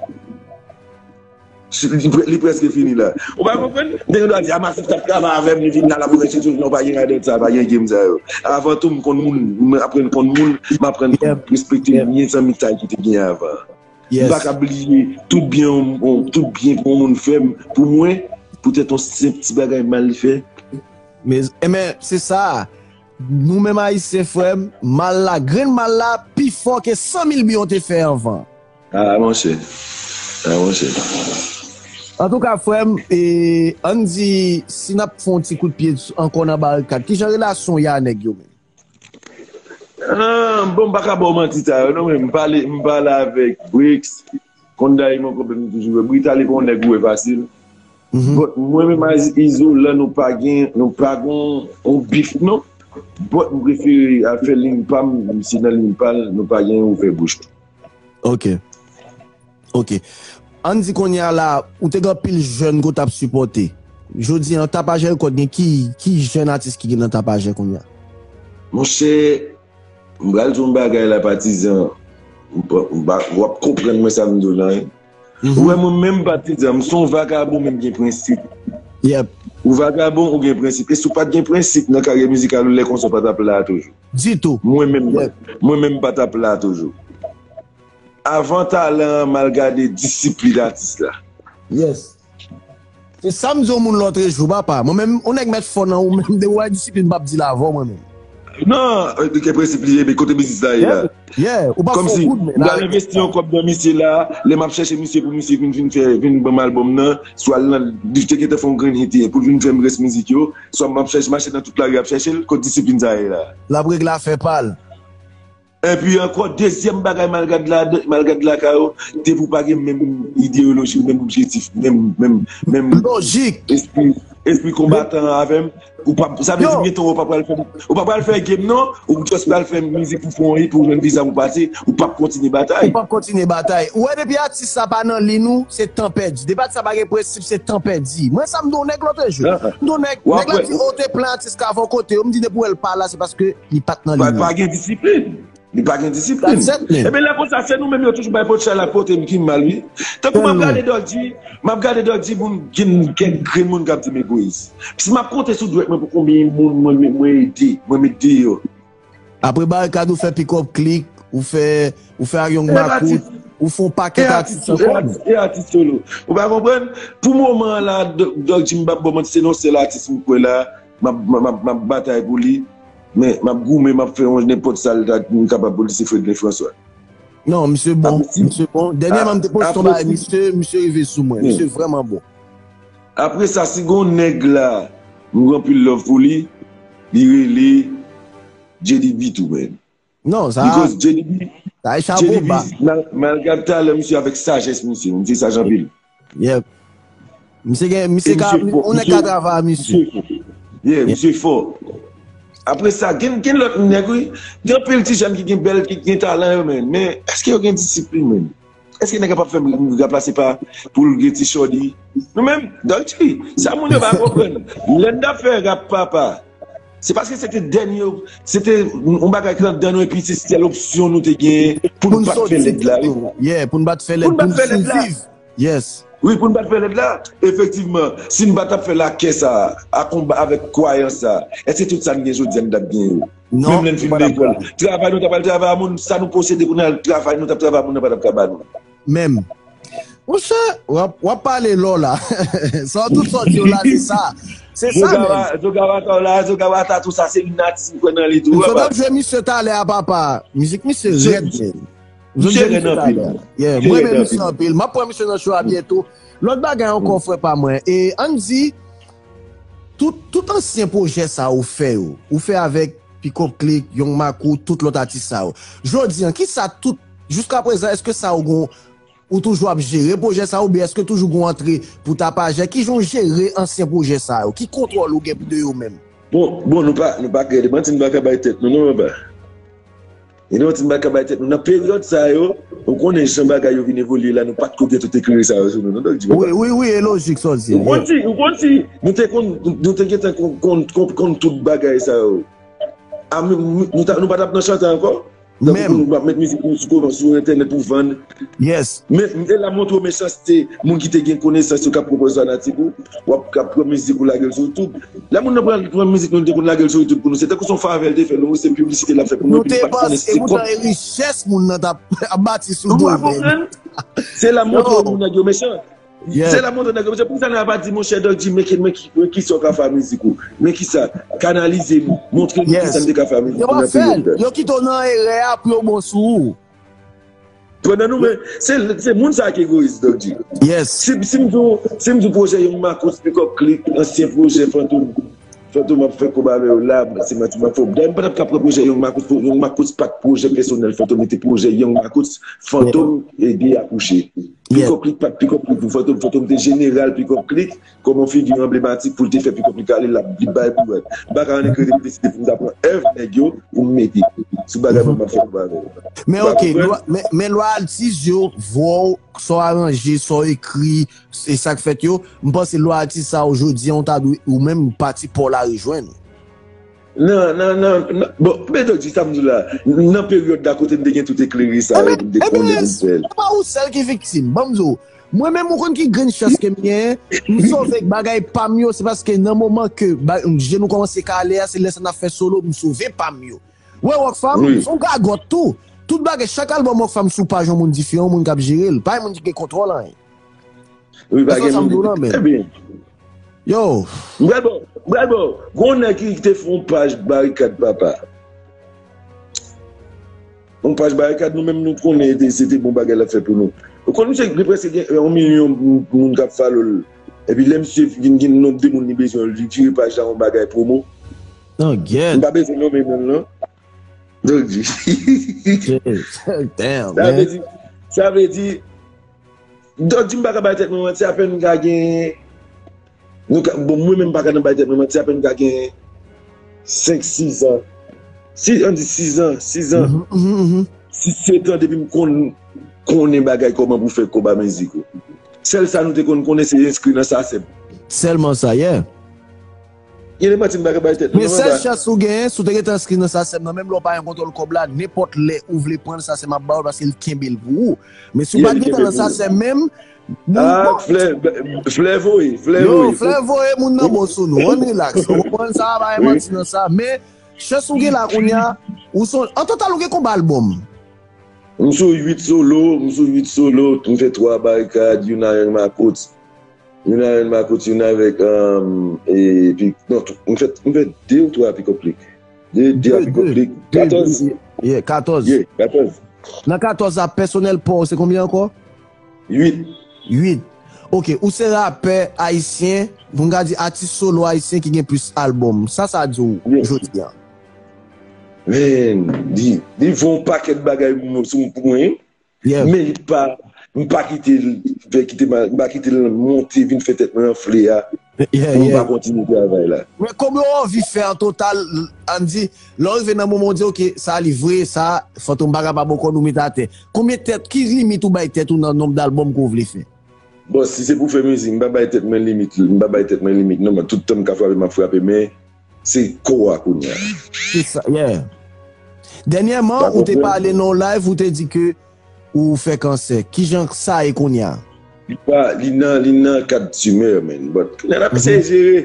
Li, li prèske fini la. Ou pa konprann? Nèg yo ta di, a, Masif t ap travay avè m, li vin la, l ap fè sou, non, pa gen radòt sa, pa gen game sa yo. Avan tou, m konn moun, m aprann konn moun, m aprann respekte byen zanmitay ki te gen avan. M pa ka bliye tout byen, tout byen ke yon moun fè m pou mwen, poutèt yon senp ti bagay mal li fè. Men, men, se sa. Nou menm Ayisyen, frè m, mal la, grenn mal la, pi fò ke san mil byen w te fè anvan. Ah, monchè. Ah, monchè. Antouka, frè m, e, ann di, si n ap fè yon ti kout pye ankò nan barikad, kijan relasyon w ye a nèg yo menm? Ah, bon, m pa ka ba w manti sa yo, non, men m pale, m pale avèk Bricks, Konday, mwen, konpè m toujou wè. Brita, li pa yon nèg ou wè fasil. But mwen menm ak Izolan, nou pa gen, nou pa gen yon bif, non. But m prefere al fè liy pa m, misye nan liy pa l, nou pa gen ouvè bouch. Ok. Ok. Ann di kounye a la, ou te gen anpil jèn ke w t ap sipòte. Jodi a, Tapajè Record gen ki, ki jèn atis ki gen nan Tapajè kounye a? Monchè, m pral di w yon bagay la, Patizan. M pa, m pa, w ap konprann mwen sa m di w la, wi. Ou wè mwen menm, Patizan, m se yon vagabon, men m gen prensip. Yep. Ou vagabon, ou gen prensip. E si w pa t gen prensip nan karyè mizikal ou, lè konsa w pa t ap la a toujou. Ditou. Mwen menm, mwen menm m pa t ap la a toujou. Avan talan an, m al gade disiplin atis la. Yes. Se sa m di yon moun lòtrejou, papa. Mwen menm, yon nèg mèt fò nan ou menm, depi w wè disiplin, m p ap di l avè w, mwen menm. Non, e, gen prensip li ye, men kote biznis la ye la? Yeah, yeah. Ou p ap fè yon kout men. Kòmsi, m pral envesti yon kòb nan misye la, lè m ap chèche misye pou misye vin, vin fè, vin ban m albòm nan, swa l nan, li te gentan fè yon grenn hit, pou l vin fè m rès mizik yo, swa m ap chèche, mache nan tout lari ap chèche l, kot disiplin sa ye la? L ap regle afè pa l. Epi ankò, dezyèm bagay, m al gad la, m al gad lakay ou, depi w pa gen menm ideyoloji, menm objektif, menm, menm, menm lojik, espri, espri konbatan avè m, ou pa, sa vle di, byen tou, ou pa pral fè, ou pa pral fè game, non, ou just pral fè mizik pou fè yon hit, pou jwenn viza, pou pati, ou p ap kontinye batay. Ou p ap kontinye batay. Ou wè, depi atis sa pa nan liy ou, se tan pèdi. Depi atis sa pa gen prensip, se tan pèdi. Mwen, sa m di yon nèg lòtrejou. M di yon nèg, nèg la di, o, te plen atis ka avè w kote yo. M di, depi w wè l pa la, se paske li pa t nan liy. Pa gen disiplin. Li pa gen disiplin. Ebyen, lè konsa, se nou menm yo toujou bay potchay la pote m ki mal, wi. Tankou m ap gade Dòk G, m ap gade Dòk G, moun, gen kèk grenn moun k ap di m egoyis. Si m ap konte sou dwèt mwen pou konbyen moun mwen, mwen, mwen ede, mwen met deyò. Apre Barikad, ou fè Pick Up Click, ou fè, ou fè Ak Young Makout, ou fè yon pakèt atis ankò. E atis solo. Ou pa konprann? Pou moman an la, Dòk G, m p ap ba w manti, se nan yon sèl atis m kwè la, m ap, m ap, m ap, m ap batay pou li. Men, m ap goumen, m ap fè yon nenpòt sa l ta, m kapab pou li, se Fredlin François. Non, misye bon, misye bon. Dènyèman, m te poste yon bagay, misye, misye rive sou mwen. Misye vrèman bon. Apre sa, si gon nèg la, m gen anpil love pou li, li rele J D B tou, man. Non, sa. Because J D B, J D B, malgre talè misye avèk sajès misye, misye saj anpil. Yep. Misye gen, misye ka, on nèg ka travay a misye. Yeah, misye fò. Apre sa, gen, gen lòt nèg, wi. Gen anpil ti jèn ki gen bèl, ki gen talan yo, men. Men, èske yo gen disiplin, men? Èske nèg la p ap fè rap la se pa pou l gen ti chòdi? Nou menm, Dòk G, sa moun yo pa konprann. Lè n t ap fè rap papa, se paske se te dènye, se te yon bagay ki anndan nou epi se sèl opsyon nou te genyen pou nou pa t fè lèd la, wi. Yeah, pou n pa t fè lèd, pou n siviv. Yes. Wi, pou n pa t fè lèd la, efektivman, si n pa t ap fè lakè sa a, a konba avèk kwayans sa a, èske tout sa n gen jodi a n t ap genyen yo? Menm lè n fin lekòl, travay nou ta pral travay a moun, sa nou posede pou n al travay, nou t ap travay a moun nan pa t ap ka ba nou. Menm. Monchè, w ap, w ap pale lò la. Sa w tout sòti yo la, se sa. Se sa menm. Zogawata la, Zogawata tou sa, se youn nan atis m kwè nan li tou. Zot ap jwe misye talè a papa. Mizik misye rèd menm. Zot jwe misye talè a. Yeah, mwen renmen misye anpil. M ap pran misye nan show a byento. Lòt bagay ankò, frè pa mwen. E ann di, tout, tout ansyen pwojè sa ou fè yo, ou fè avèk Pick Up Click, Young Makout, tout lòt atis sa yo. Jodi an, kisa tout, jiska prezan, èske sa ou gon, ou toujou ap jere pwojè sa yo, oubyen èske toujou gon antre pou tapajè? Kijan w jere ansyen pwojè sa yo? Ki kontwòl ou gen de yo menm? Bon, bon, nou pa, nou pa krede manti, nou pa ka bay tèt nou, non, papa. E nou ti m pa ka bay tèt nou. Nan peryòd sa yo, ou konnen jan bagay yo vin evolye la, nou pa t ko gen tout eklere sa yo sou nou, non, Dòk G, papa? Wi, wi, wi, e lojik sa w di a. Ou konn si, ou konn si, nou te konn, nou te gentan konn, konn, konn, konn tout bagay sa yo. A, nou, nou, nou pa t ap nan chante ankò? Tankou pou nou ap met mizik nou sou koman, sou entènèt pou vann. Yes. Men, e la montre w mechanste moun ki te gen konesans yo k ap pwopoze fanatik ou, w ap, k ap pran mizik ou lage l sou YouTube. Lè moun nan pran, pran mizik nou, li te konn lage l sou YouTube pou nou. Se tankou se yon favè l te fè nou, se piblisite l ap fè pou nou, epi li pa t konnen se kòb. E poutan e richès moun nan t ap, ap bati sou do, man. Se la montre w nèg yo mechan. Se la montre nèg yo mechan. Poukisa nèg la pa di, monchè Dòk G, men ki, men ki, men kisa w ka fè a mizik ou? Men kisa? Kanalize m. Montre m kisa m te ka fè a mizik ou nan peryòd la. Yo kite w nan erè a pou yo bon sou ou. Pandan nou men, se, se moun sa ki egoyis, Dòk G. Yes. Si, si m di w, si m di w pwojè Young Makout, Pick Up Click, ansyen pwojè Fantom, Fantom ap fè kob avè yo la, se manti m ap fè w. Dayè, m pa t ap ka pran pwojè Young Makout, Young Makout pa t pwojè pèsonèl Fantom, li te pwojè Young Makout, Fantom, e byen akouche. Pick Up Click pa t Pick Up Click pou Fantom, Fantom te jeneral Pick Up Click, kòm yon figi anblematik pou l te fè Pick Up Click ale, l ap, li bay bourad. M pa ka annik rete m deside pou m ta pran èv nèg yo pou m mete sou bagay mwen m ap fè pou bagay yo. Men oke, men, men lwa atis yo, vwa w, sa w aranje, sa w ekri, e sa k fèt yo, m panse lwa atis sa yo jodi a, ou ta dwe, ou menm pati pa w la rejwenn. Nan, nan, nan, nan, bon, men Dòk G, sa m di w la, nan peryòd la kote m te gen tout eklere sa yo pou m te konnen pou m fè l. Se pa ou sèl ki viktim, ban m di w. Mwen menm, ou konn ki grenn chans ke m genyen, m sove ak bagay pa m yo, se paske nan moman ke je nou kòmanse kale a, se lè sa n ap fè solo, m sove pa m yo. Wè, Rockfam, se yon gagòt tou. Tout bagay, chak albòm Rockfam sou paj yon moun diferan, yon moun k ap jere l. Pa yon moun ki gen kontwòl anyen. Wi, pa gen moun ki. Ebyen. Yo. M pral ba w, m pral ba w. Gon nèg ki te fè yon paj Barikad, papa. Yon paj Barikad, nou menm nou konnen se te bon bagay l ap fè pou nou. Ou konn misye gen prèske gen yon milyon moun k ap follow l. Epi lè misye vin gen nonb de moun li bezwen, li vire paj la yon bagay pwomo. M pa bezwen nonmen non l non. Dòk G. Sa vle di, sa vle di, Dòk G, m pa ka bay tèt mwen manti, apèn m ka gen, nou ka, bon, mwen menm m pa ka nan bay tèt mwen manti, apèn m ka gen senk, sis an. Si, ann di sis an, sis an. Sis, sèt an depi m konn, konnen bagay kòman pou fè kòb a mizik ou. Sèl sa nou te konn konnen se enskri nan sasèm. Sèlman sa, yeah. Gen de manti m pa ka bay tèt mwen non, papa. Men sèl chans ou genyen, si w te gentan enskri nan sasèm nan, menm lè w pa gen kontwòl kòb la, nenpòt lè ou vle pran l, sasèm ap ba w l paske l kenbe l pou ou. Men si w pa t gentan nan sasèm menm, ah, flè, flè voye, flè voye. Yo, flè voye, moun nan bon sou nou. Ann rilaks. Ou konprann sa, pa gen manti nan sa. Men chans ou gen la kounye a, ou se yon, an total ou gen konbyen albòm? M sou uit solo, m sou uit solo, m fè twa Barikad, youn a Young Makout. Youn avèk Marcus, youn avèk, um, epi, non, m fè, m fè de ou twa Pick Up Click. De, de a Pick Up Click. Katòz. Yeah, katòz. Yeah, katòz. Nan katòz la, pèsonèl pa w, se konbyen ankò? Uit. Uit. Ok, ou se rapè ayisyen, pou n ka di atis solo ayisyen ki gen plis albòm. Sa, sa di w jodi a? Men, li, li fè yon pakèt bagay pou mwen, sou, pou mwen. Yeah. Men li pa, m pa kite l, fè kite ma-, m pa kite l monte, vin fè tèt mwen anfle a, yeah, pou m pa kontinye travay la. Men kòman w anvi fè an total, ann di, lè w rive nan moman w di, ok, sa li vre, sa, Fantom pa kapab ankò nou met atè. Konbyen tèt, ki limit ou bay tèt ou nan nonb dalbòm ke w vle fè? Bon, si se pou fè mizik, m pa bay tèt mwen limit, m pa bay tèt mwen limit, non, man, tout tan m ka frape, m ap frape, men se kò a kounye a. Se sa, yeah. Dènyèman, ou te pale nan yon live, ou te di ke ou fè kansè. Kijan sa ye kounye a? Li pa, li nan, li nan kad timè, man. But, n ap eseye jere.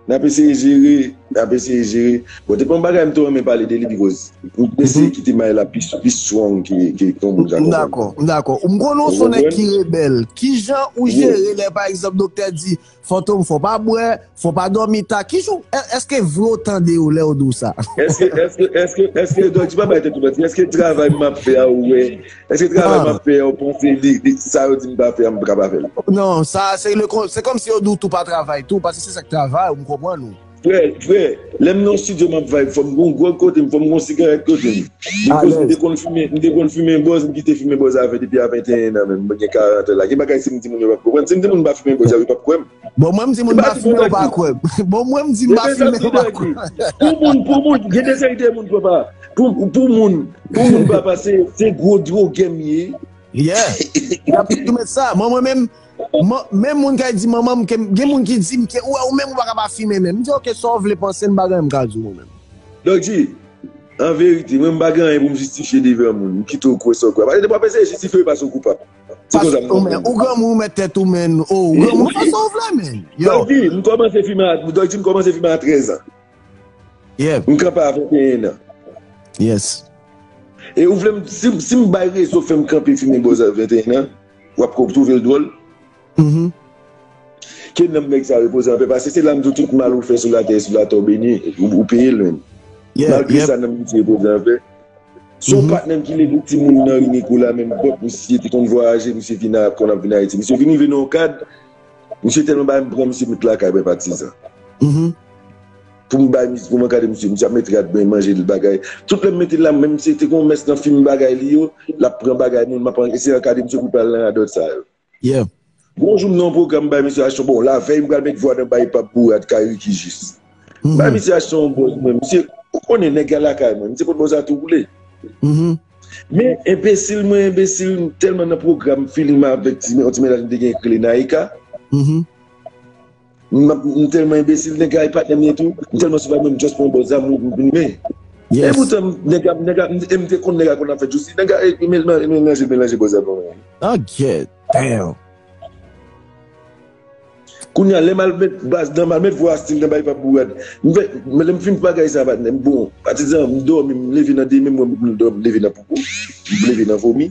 N ap eseye jere. N ap eseye jere. Bon, te pa yon bagay m te renmen pale de li, because m eseye kite may la pi, pi strong ke, ke yon moun ka konprann. M dakò, m dakò. M konnen w se yon nèg ki rebèl. Kijan ou jere lè, pa egzanp, doktè di, Fantom, fò w pa bwè, fò w pa dòmi ta. Kijan w, è-, èske vre w tande yo lè yo di w sa? Èske, èske, èske, èske, Dòk G pa bay tèt ou manti, èske travay m ap fè a ou wè? Èske travay m ap fè a ou panse li, li, sa yo di m pa fè a, m ka pa fè l? Non, sa, se le kon-, se kòmsi yo di w tou pa travay tou, paske se sa k travay ou, m konprann ou. Frè, frè, lè m nan estidyo m ap vibe, fò m gon gwòg kote m, fò m gon sigarèt kote m. Because m te konn fimen, m te konn fimen bòz, m kite fimen bòz avè depi a venteyen an menm, mwen gen karant an la. Gen bagay si m di moun yo p ap konprann. Si m di moun m pa fimen bòz, yo p ap kwè m. Bon, mwen m di moun m pa fimen, yo pa kwè m. Bon, mwen m di m pa fimen, yo pa kwè m. Pou moun, pou moun, gen de seri de moun, papa. Pou, pou moun, pou moun, papa, se, se gwo dwogè m ye. Yeah. Y ap toujou met sa. Mwen, mwen menm, mwen, menm moun k ap di manman m ke, gen moun ki di m ke, ou wè, ou menm ou pa ka pa fimen menm. M di, ok, sa w vle panse, m pa gen anyen m ka di w menm. Dòk G, an verite, mwen m pa gen anyen pou m jistifye devan moun. M kite w kwè sa w kwè. Paske depi w ap eseye jistifye, w pase w koupab. Se konsa m konprann. Ou granmoun, ou met tèt ou, men. Oh, ou granmoun, fè sa w vle, men. Yo. Dòk G, m kòmanse fimen a, Dòk G, m kòmanse fimen a trèz an. Yeah. M kanpe a venteyen an. Yes. E ou vle m, si, si m bay rezo fè m kanpe fimen bòz a venteyen an, w ap ko-, twouve l dwòl? Mhm. Ke nanm nèg sa repoze anpè, paske se la m di w tout mal ou fè sou latè, sou latè w beni, ou, ou peye l menm. Yeah, malgre sa, nanm misye repoze anpè. Se yon patnè m ki leve timoun nan ri Nikola, menm bòt misye te konn vwayaje, misye vin a, konn ap vin Ayiti. Misye vin rive nan yon kad, misye tèlman bay m pran, misye met lakay mwen patizan. Mhm. Pou m bay misye, pou m ankadre misye, misye ap met rad mwen, manje l, bagay. Tout lè m mete l la, menm misye te gon mès nan fim bagay li yo, l ap pran bagay moun, m ap eseye ankadre misye pou l pa al nan radòt sa yo. Yeah. Gon jou m nan yon pwogram, m bay misye aksyon, bon, lavèy m pral met vwa nan bay Pap Bourad Kay Ricky Jis. M bay misye aksyon yon bòz mwen, misye, ou konnen nèg la lakay mwen, misye pot bòz la tou boule. Mhm. Men enbesil mwen, enbesil, m tèlman nan pwogram, feeling mwen avèk ti, yon ti mennaj m te gen ki rele Naika. Mhm. M, m tèlman enbesil, nèg la e patnè m ye tou. M tèlman sou vibe mwen, m just pran bòz la, m, m, m, men. Yes. E poutan, nèg la, nèg la, m, e m te konn nèg la konn ap fè juicy. Nèg la, e, e, melanje, melanje, melanje bòz la pou mwen. Ok, damn. Kounye a, lè m al met baz nan, m al met vwa stil nan bay Pap Bourad. M fè, men lè m fin bagay sa, patnè m, bon, patizan, m dòmi, m leve nan demen, m wè m dòmi, m leve nan poupou. M leve nan vomi.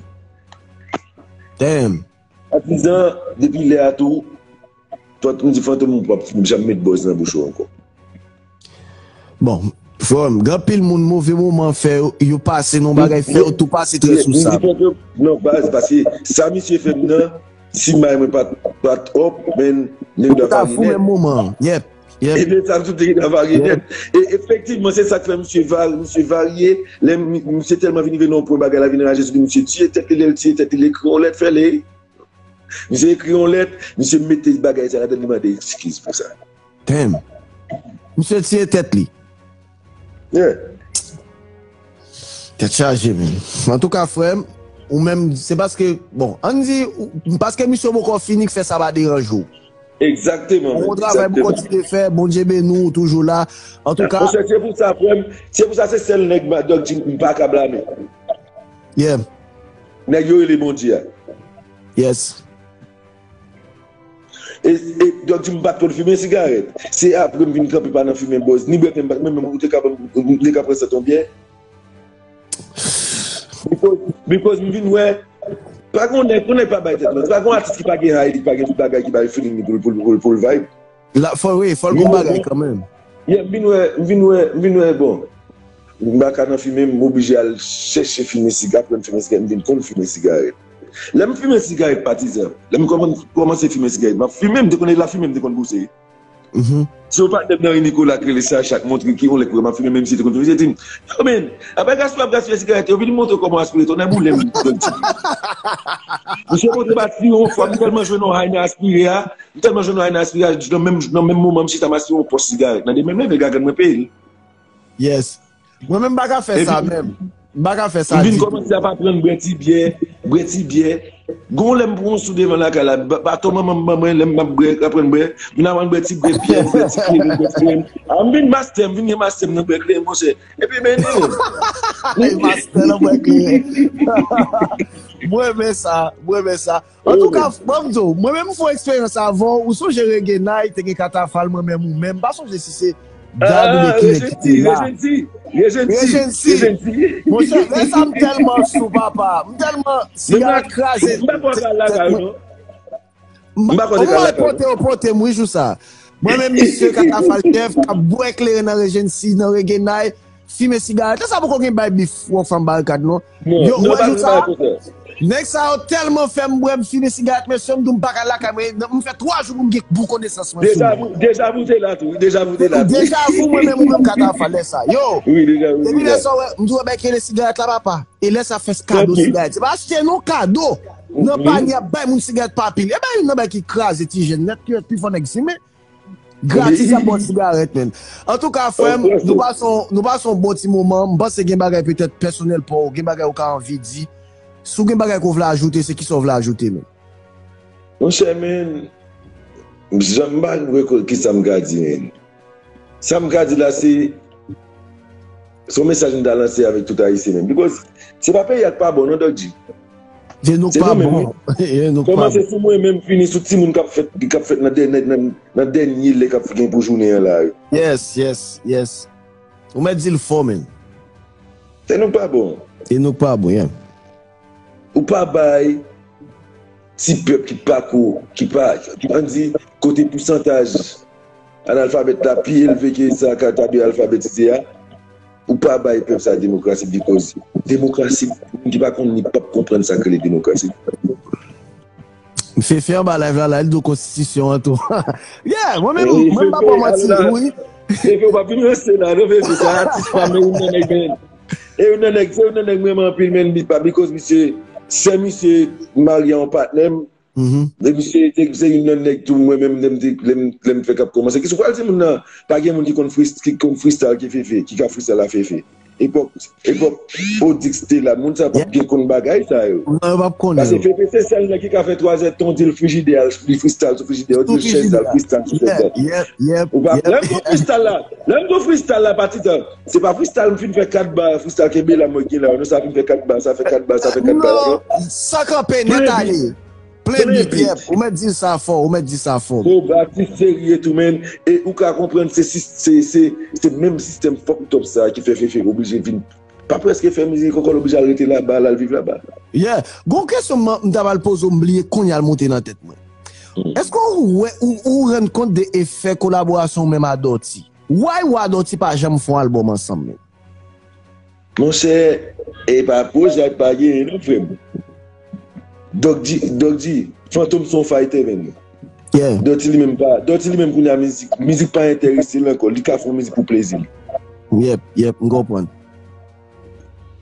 Damn. Patizan, depi lè a tou, Fant-, m di Fantom, ou p ap janm met bòz nan bouch ou ankò. Bon, frè m, gen anpil moun move moman fè yo, yo pase nan bagay, fè yo tou pase trè sou sa. M di Fantom, non, baz, paske sa misye fè m nan, si may mwen pa t, pa t up, men, nèg la fè menm moman. Yep, yep. Ebyen, sa tout te gentan varye nèt. E efektivman, se sa k fè misye varye, misye varye. Lè mi-, misye tèlman vin rive nan yon pwen bagay la vin raje sou li, misye tiye tèt li, lè l tiye tèt li, li ekri yon lèt, fè li. Misye ekri yon lèt, misye mete bagay sa ladan, li mande eskiz pou sa. Damn. Misye tiye tèt li. Yeah. Tèt chaje, men. Antouka, frè m, ou menm, se paske, bon, ann di, ou, paske misye poko fini k fè sa pa deranje w. Egzakteman, men. Bon travay pou kontinye fè, Bondye beni w, ou toujou la. Antouka. Monchè, se pou sa, frè m, se pou sa, se sèl nèg Mad Dog di m pa ka blame. Yeah. Nèg yo rele Bondye a. Yes. E, e, Dog di m pa t konn fimen sigarèt. Se apre m vin kanpe pa nan fimen bòz, ni bwè pen, mwen menm ou te ka ban m, ou te ka pran sant yon byè. Because, because m vin wè, pa gen nèg, yon nèg pa bay tèt manti. Pa gen atis ki pa gen high, ki pa gen tout bagay ki bay feeling li pou, pou, pou, pou l vibe. La, fò, wi, fò l gon bagay kanmenm. Yeah, m vin wè, m vin wè, m vin wè, bon. M pa ka nan fimen, m oblije al chèche fimen siga, aprann fimen sigarèt, m vin konn fimen sigarèt. Lè m fimen sigarèt, patizan, lè m kòman-, kòmanse fimen sigarèt, m ap fimen, m te konn la fimen, m te konn pouse. Si yon patnè m nan ri Nicolas k rele Sacha k montre ki yon lè k wè m ap fimen, menm si li te konn fimen, li di m, "Yo, men, apre gaspiye, ap gaspiye sigarèt, yo vin montre w kòman aspire, tonnè boule m, Dòk Di." Misye montre m aspire yon fwa, m tèlman jwenn yon hay nan aspire a, m tèlman jwenn yon hay nan aspire a, nan menm, nan menm moman, m chita, m aspire yon pòs sigarèt. Nan demen, m leve, gagann mwen peye l. Yes. Mwen menm m pa ka fè sa menm. M pa ka fè sa ditou. M vin kòmanse ap aprann bwè ti byè, bwè ti byè. Gon lè m pran yon sou devan lakay la, ba- baton manman m ban mwen, lè m ap bwè, aprann bwè, vin aprann bwè ti bwè byè, bwè ti kleren, bwè ti kleren. A, m vin mastè, m vin gen mastè m nan bwè kleren, monchè. Epi, men, men. Mastè nan bwè kleren. Mwen renmen sa, mwen renmen sa. Antouka, ban m di w, mwen menm m fè yon eksperyans avè w, ou sonje Reggae Night, te gen Katafal, mwen menm, ou menm, m pa sonje si se Gaby de kilè ki te la. Rejensi, Rejensi, Rejensi. Monchè, lè sa m tèlman sou, papa, m tèlman sigarèt kraze. M pa kwè sa lakay ou, non. M pa kwè sa lakay ou. Pote, pote m, wi, jou sa. Mwen menm, misye Katafal Chèf, k ap bwè kleren nan Rejensi, nan Reggae Night, fimen sigarèt. Lè sa poko gen bay bif Rockfam Barikad, non. Yo, ou wè jou sa? Nèg sa yo tèlman fè m bwè, m fimen sigarèt, mesye, m di w m pa ka lakay mwen, m fè twa jou pou m gen bon konesans mwen sou mwen. Deja vu, deja vu te la tou, wi, deja vu te la tou. Deja vu, mwen menm, ou menm Katafal, lè sa. Yo, depi lè sa, w wè, m di w wè bay ki rele sigarèt la, papa. E lè sa fè kado sigarèt. Se pa achte non, kado. Nan panye ap bay moun sigarèt pa pil. E bay youn nan bay ki kraze ti jèn nèt, ki pi fò nèg simen. Gratis ap ba w sigarèt, menn. Antouka, frè m, nou pase yon, nou pase yon bon ti moman. M panse gen bagay petèt pèsonèl pa w, gen bagay ou ka anvi di. Si w gen bagay ke w vle ajoute, se kisa w vle ajoute, menn? Monchè, menn, jan m pa rekòl kisa m ka di, menn. Sa m ka di la, se Se yon mesaj m ta lanse avèk tout Ayisyen menm. Because se pa peyi a k pa bon, non, Dòk Di. Se nou k pa bon. Se nou menm, wi. Kòmanse sou mwen menm, fini sou timoun k ap fèt, k ap fèt nan dènye, nan, nan dènye lè k ap gen pou jounen an la, wi. Yes, yes, yes. Ou mèt di l fò, menn. Se nou k pa bon. Se nou k pa bon, yeah. Ou pa bay ti pèp ki pa ko, ki pa, ki, ann di, kote pousantaj analfabèt la pi elve ke sa ka ta dwe alfabetize a, ou pa bay pèp sa demokrasi, because demokrasi, moun ki pa konn li p ap konprann sa k rele demokrasi. Fefe anba live la, la, li di w konstitisyon an tou. Yeah, mwen menm, mwen m pa pran manti, wi. Fefe, ou pa vin ranse la, non, Fefe, sa atis pa, men ou nan nèg, men. E youn nan nèg, se youn nan nèg m renmen anpil, men, bi-, pa, because misye, sè misye marye a yon patnè m. E misye te, se youn nan nèg tou, mwen menm, lè m te, lè m, lè m fè k ap kòmanse. Kisa w pral di moun nan, pa gen moun ki konn fris-, ki konn freestyle ke Fefe, ki ka freestyle a Fefe. Epòk, epòk Odix te la, moun sa p ap gen konn bagay sa yo. Non, yo p ap konnen. Paske Fefe se sèl nèg ki ka fè twa zè tan, di l frijidè, al, li freestyle sou frijidè, yo di l chèz, al freestyle sou chèz la. Ou pa, lè m di w freestyle la, lè m di w freestyle la, pa ti tan. Se pa freestyle m fin fè kat ba, freestyle kenbe la mwen gen la, non, sa fin fè kat ba, sa fè kat ba, sa fè kat ba la, non. Non, san kanpe, nèt ale. Plen bit, yep. Ou mèt di sa fò, ou mèt di sa fò. Bon, atis serye tou, menn. E ou ka konprann se, se, se, se menm sistèm fucked up sa ki fè Fefe oblije vin, pa prèske fè mizik ankò, l oblije al rete laba, l al viv laba. Yeah. Gon kesyon m, m ta pral poze w, m bliye kounye a l monte nan tèt mwen. Èske ou wè, ou, ou rann kont de efè kolaborasyon ou menm a Dòti? Why ou a Dòti pa janm fè yon albòm ansanm menm? Monchè, e pa pwojè a k pa genyen non, frè m. Dòk Di, Dòk Di, Fantom se yon fighter, menn. Yeah. Dòti li menm pa, Dòti li menm kounye a mizik, mizik pa enterese l ankò, li ka fè yon mizik pou plezi l. Yep, yep, m konprann.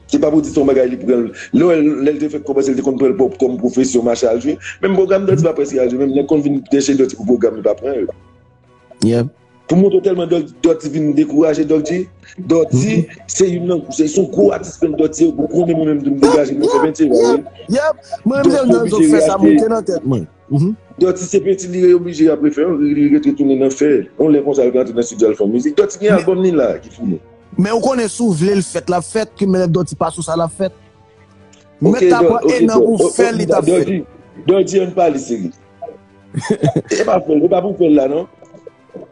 Se pa pou di se yon bagay li pran l. Lè, lè l te fèk kòmanse, l te konn pran l pou, kòm pwofesyon, mache al jwe. Menm pwogram Dòti pa prèske al jwe, menm nèg konn vin chèche Dòti pou pwogram, li pa pran yo. Yeah. Pou montre w tèlman Dòk, Dòti vin dekouraje Dòk Di. Dòti, se youn nan, se, se yon gwo atis menm Dòti ye, ou konnen mwen menm tou m degaje mwen fè penti, wi. Yep, mwen menm se youn nan zòt fè sa monte nan tèt mwen. Dòti se penti li oblije ap refè, li, li retounen nan fè. Yon lè konsa l ka antre nan estidyo al fè yon mizik. Dòti gen albòm li la ki fini. Men ou konnen si w vle l fèt, l ap fèt, ke men lè Dòti pa sou sa, l ap fèt. Mèt ta pran en an pou fè l, li t ap fèt. Dòti, Dòti, ann pale serye. E pa fè l, e pa pou fè l la non.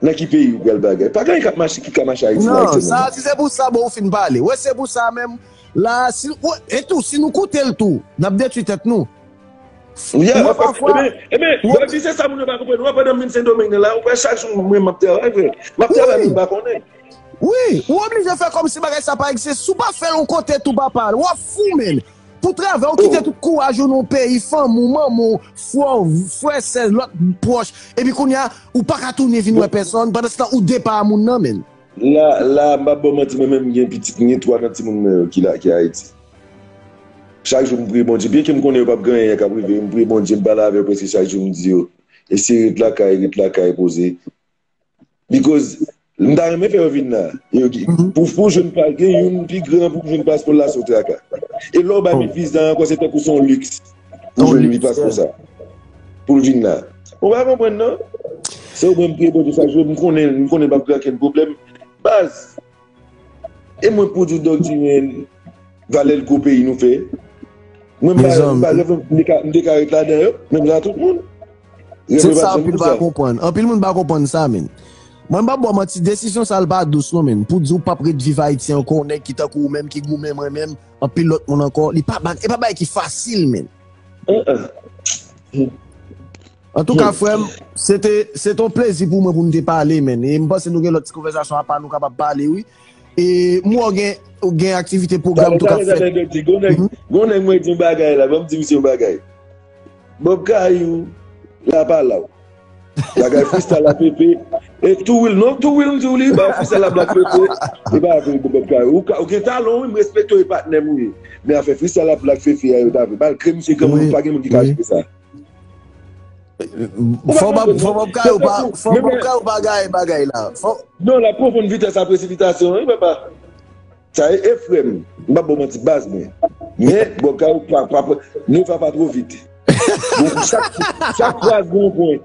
Nan ki peyi ou pral bagay? Pa gen anyen k ap mache, ki ka mache Ayiti la aktyèlman. Non, sa, si se pou sa, bon, ou fin pale. Wè, se pou sa menm. La, si, wè, e tou, si nou koute l tou, n ap detwi tèt nou. Yeah, men pafwa, ebyen, ebyen, Dòti, se sa moun yo pa konprann. Wè, pandan m vin Sendomeng nan la, ou wè chak jou mwen m ap travay, frè. M ap travay, moun pa konnen. Wi, ou oblije fè kòmsi bagay sa pa egziste. Si w pa fè l yon kote tou, papa, w ap fou, menn. Pou travay, ou kite tout kouraj ou nan yon peyi, fanmi w, manman w, frè w, frè, sè, lòt pwòch. Epi kounye a, ou pa ka tounen vin wè pèsonn. Pandansetan, ou depa a moun nan, menn. La, la, m pa ba w manti, mwen menm, m gen pitit, m gen twa nan timoun mwen yo ki la, ki Ayiti. Chak jou, m priye Bondye. Byenke m konnen yo p ap gen anyen k ap rive yo, m priye Bondye, m pale avè yo prèske chak jou, m di yo, eseye ret lakay, ret lakay, poze. Because m ta renmen fè yo vin la. Yo, pou, pou jwenn pa, gen youn pi gran pou jwenn paspò l la se yon traka. E lè w bay met viza ankò, se tankou se yon liks pou jwenn li paspò sa. Pou l vin la. Ou pa konprann non? Se ou mwen m priye Bondye chak jou, m konnen, m konnen m p ap gen okenn pwoblèm. Baz, e mwen pou di w dòk di men valè l gwo peyi nou fè. Mwen m pa, m pa reve m te ka, m te ka ret ladan yo, menm jan tout moun. Se sa anpil pa konprann. Anpil moun pa konprann sa, menn. Mwen m pa ba w manti, desizyon sa l pa dous non, menn. Pou di w p ap ret viv Ayiti ankò, yon nèg ki tankou ou menm, ki goumen mwen menm, anpil lòt moun ankò, li pa ba, e pa bagay ki fasil, menn. Antouka, frè m, se te, se te yon plezi pou mwen pou n te pale, menn. E m panse nou gen lòt ti konvèsasyon apa nou kapab pale, wi. E m wè w gen, w gen aktivite, pwogram tou k ap fèt. Gon nèg, gon nèg mwen di yon bagay la, ban m di misye yon bagay. Bob Kayou, la pa la w. Bagay freestyle la Fefe. E Two Will, non, Two Will m di w li, ba freestyle la Black Fefe. E pa vre Bob Kayou. Ou ka, ou gen talon, wi, m respekte w, e patnè m ou ye. Men afè freestyle la Black Fefe a, yo ta vre. Malgre misye granmoun, pa gen moun ki ka jere sa. Fò Bob, fò Bob Kayou pa, fò Bob Kayou pa gaye bagay la. Fò... Non, l ap konfonn vitès ak presipitasyon, wi, papa. Sa e, e frè m, m p ap ba w manti, baz mwen. Men, Bob Kayou pa, pa, pa, ne va pas trop vite. Bon, chak, chak fraz gen yon pwen.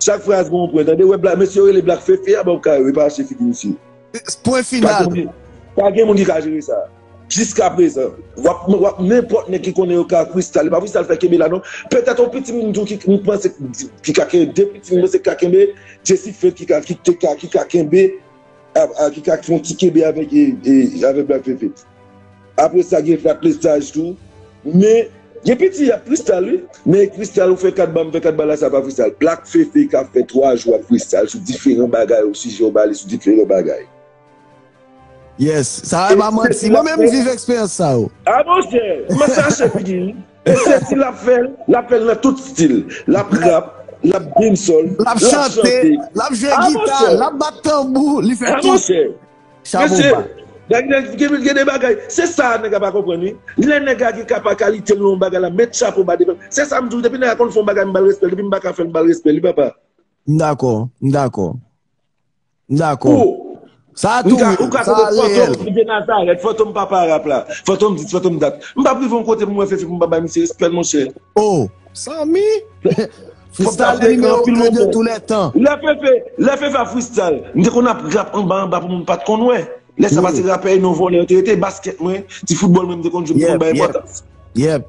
Chak fraz gen yon pwen. Tande, wè, Black, mesye yo rele Black Fefe a, Bob Kayou, e pa achte figi misye. Pwen final. Pa gen moun, pa gen moun ki ka jere sa. Jiska prezan, w ap, w ap nenpòt nèg ki konnen yo ka freestyle. E pa freestyle fè kenbe la, non. Petèt yon piti moun tou ki, m panse, ki ka kenbe, de piti moun, m panse ki ka kenbe, Jesse Fate ki ka, ki te ka, ki ka kenbe, a, a, ki ka fè yon ti kenbe avèk, e, e, avèk Black Fefe. Apre sa, gen Fat Lesaj tou. Men, gen piti y ap freestyle, wi. Men freestyle, ou fè kat ba, m fè kat ba la, sa pa freestyle. Black Fefe ka fè twa jou ap freestyle sou diferan bagay, ou sijè ou ba li sou diferan bagay. Yes, sa e pa manti. Mwen menm m viv eksperyans sa yo. A monchè, m ap chache figi l. E se si l ap fè l, l ap fè l nan tout stil. L ap rap, l ap dancehall, l ap chante, l ap jwe gita, l ap bat tanbou, li fè tout. Chapo ba. Gen, gen, gen de bagay. Se sa nèg la pa konprann, wi. Lè nèg la gen kapa kalite l nan yon bagay la, met chapo ba devan. Se sa m di w, depi nèg la konn fè yon bagay, m ba l respè l. Depi m pa ka fè l, m ba l respè li, papa. M dakò, m dakò. M dakò. Sa tou, ou ka, ou ka sa tande Fantom, reyèl. Rive Nazarèt, Fantom papa rap la. Fantom dis, Fantom dat. M p ap rive yon kote pou m wè Fefe pou m pa bay misye respè l, monchè. Oh, Samy! Freestyle meilleur que de tous les temps. Lè Fefe, lè Fefe ap freestyle, m te konn ap rap anba anba pou moun pa t konn wè. Lè sa pa se rapè e non vòlè yo te rete, baskèt mwen, ti foutbòl mwen, m te konn jwe, m te konn bay enpòtans.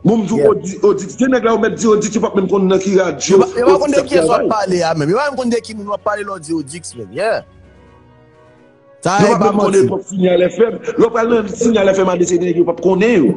Bon, m di w Odi-, Odix, de nèg la ou mèt di Odix, yo p ap menm konn nan ki radyo Odix ap travay. Yo pa, yo pa konn de kiyès w ap pale a menm. Yo pa menm konn de ki moun w ap pale lè w di Odix menm. Yeah. Sa e pa manti. Yo pa menm konn epòk Signal F M. Lè w pral nan Signal F M a de se de nèg yo p ap konnen yo.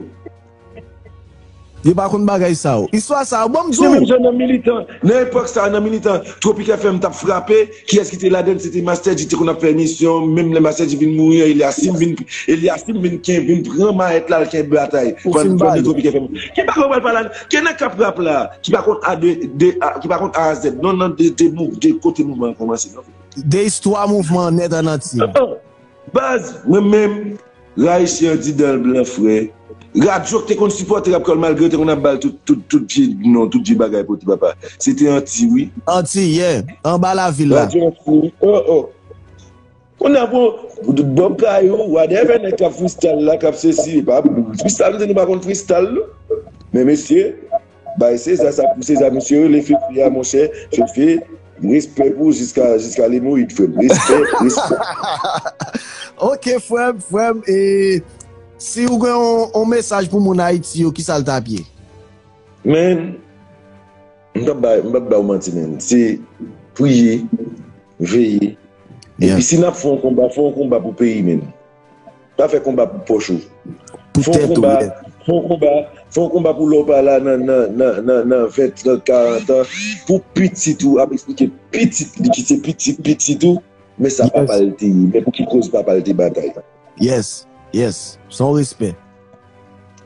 Yo pa konn bagay sa yo. Istwa sa yo, bon, m di w. Se menm jan nan Militan, nan epòk sa a, nan Militan, Tropic F M t ap frape. Kiyès ki te ladann? Se te Master Dji te konn ap fè emisyon. Menm lè Master Dji vin mouri an, Eliasim vin, Eliasim vin ken-, vin pran mayèt la, l kenbe batay. Ou fin ba li. Tropic F M. Ki bagay ou pral pale la? Ki nèg k ap rap la? Ki pa konn A de, de, A, ki pa konn A a Z. Non, non, de, de mou-, de kote mouvman an kòmanse, non. De istwa mouvman an nèt an antye. Baz, mwen menm, Rayisyen andidan l blan frè. Radyo k te konn sipòte rap kreyòl malgre yo te konn ap ba l tout, tout, tout vye non, tout vye bagay pote papa. Se te Anti, wi. Anti, yeah. Anba lavil la. Radyo Anti, wi. Oh, oh. Kounye a pou Bob Kayou, whatever nèg k ap freestyle la, k ap sesi, e pa freestyle, nou pa konn freestyle, non. Men mesye, bay Seza sa pou Seza, misye rele Fefe a, monchè. Fefe, respè pou ou jiska, jiska lemoyid, frè m. Respè, respè. Ok, frè m, frè m, e si ou gen yon, yon mesaj pou moun Ayiti yo, kisa l t ap ye? Men, m p ap ba, m p ap ba w manti, men. Se priye, veye. Epi si n ap fè yon konba, fè yon konba pou peyi, men. Pa fè konba pou pòch ou. Pou tèt ou, yeah. Fè yon konba, fè yon konba, fè yon konba pou lè w pa la nan, nan, nan, nan, nan ven, trant, karant an, pou pitit ou ap eksplike pitit li ki se pitit, pitit ou, Men sa papa l te ye, men pou ki koz papa l te batay. Yes, yes. Se yon respè.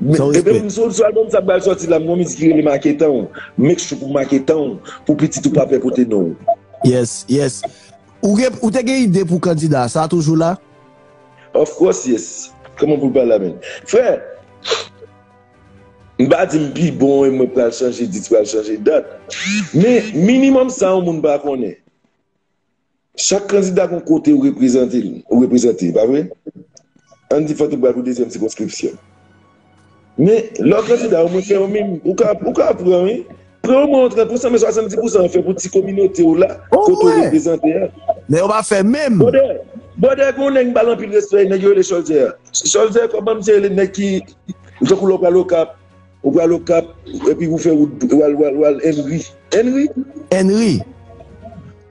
Men, ebyen, sou, sou albòm sa pral sòti la, m gon mizik ki rele Maketan w. Make sure pou maketan w, pou pitit ou pa pè pote non w. Yes, yes. Ou, gen, ou te gen ide pou kandida, sa toujou la? Of course, yes. Kòman pou l pa la, men? Frè, m pa di m pi bon e mwen pral chanje dit, pral chanje dat. Men, minimòm sa yon moun pa konnen. Chak kandida gon kote ou reprezante, ou reprezante, pa vre? Ann di Fantom pral pou dezyèm sikonskripsyon. Men, lè w kandida, omwen fè yon minimòm, ou ka, ou ka pran, wi. Pran omwen yon trant pousan, men swasanndiz pousan an fè pou ti kominote w la, kote w reprezante a. Men yo pa fè menm. Bòdè, bòdè, gon nèg m ba l anpil respè, nèg yo rele Cholzer. Cholzer, kòman misye rele nèg ki, tankou lè w pral Okap, ou pral Okap, epi ou fè wout, ou al, ou al, ou al Henry. Henry? Henry.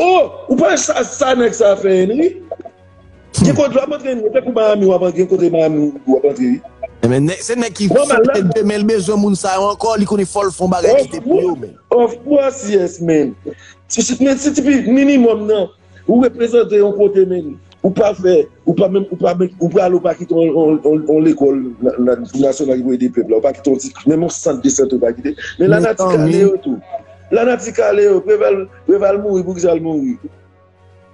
Oh, ou pa sa, sa nèg sa fè Henry? Gen kote w ap antre, nou, tankou Miami, w ap antre, gen kote Miami w ap antre, wi. Ebyen, se nèg ki fè demen l bezwen moun sa yo ankò, li konnen fò l fè yon bagay ki te pou yo, men. Of course, yes, man. Si, si, men si ti pi minimòm nan, ou reprezante yon kote, men, ou pa fè, ou pa menm, ou pa menm, ou prale, ou pa kite yon, yon, yon, yon lekòl na-, na-, nasyonal ki pou ede pèp la, ou pa kite yon ti, menm yon sant de sante ou pa kite. Men lanati kale yo tou. Lanati kale yo, Preval, Preval mouri, pou kisa l mouri?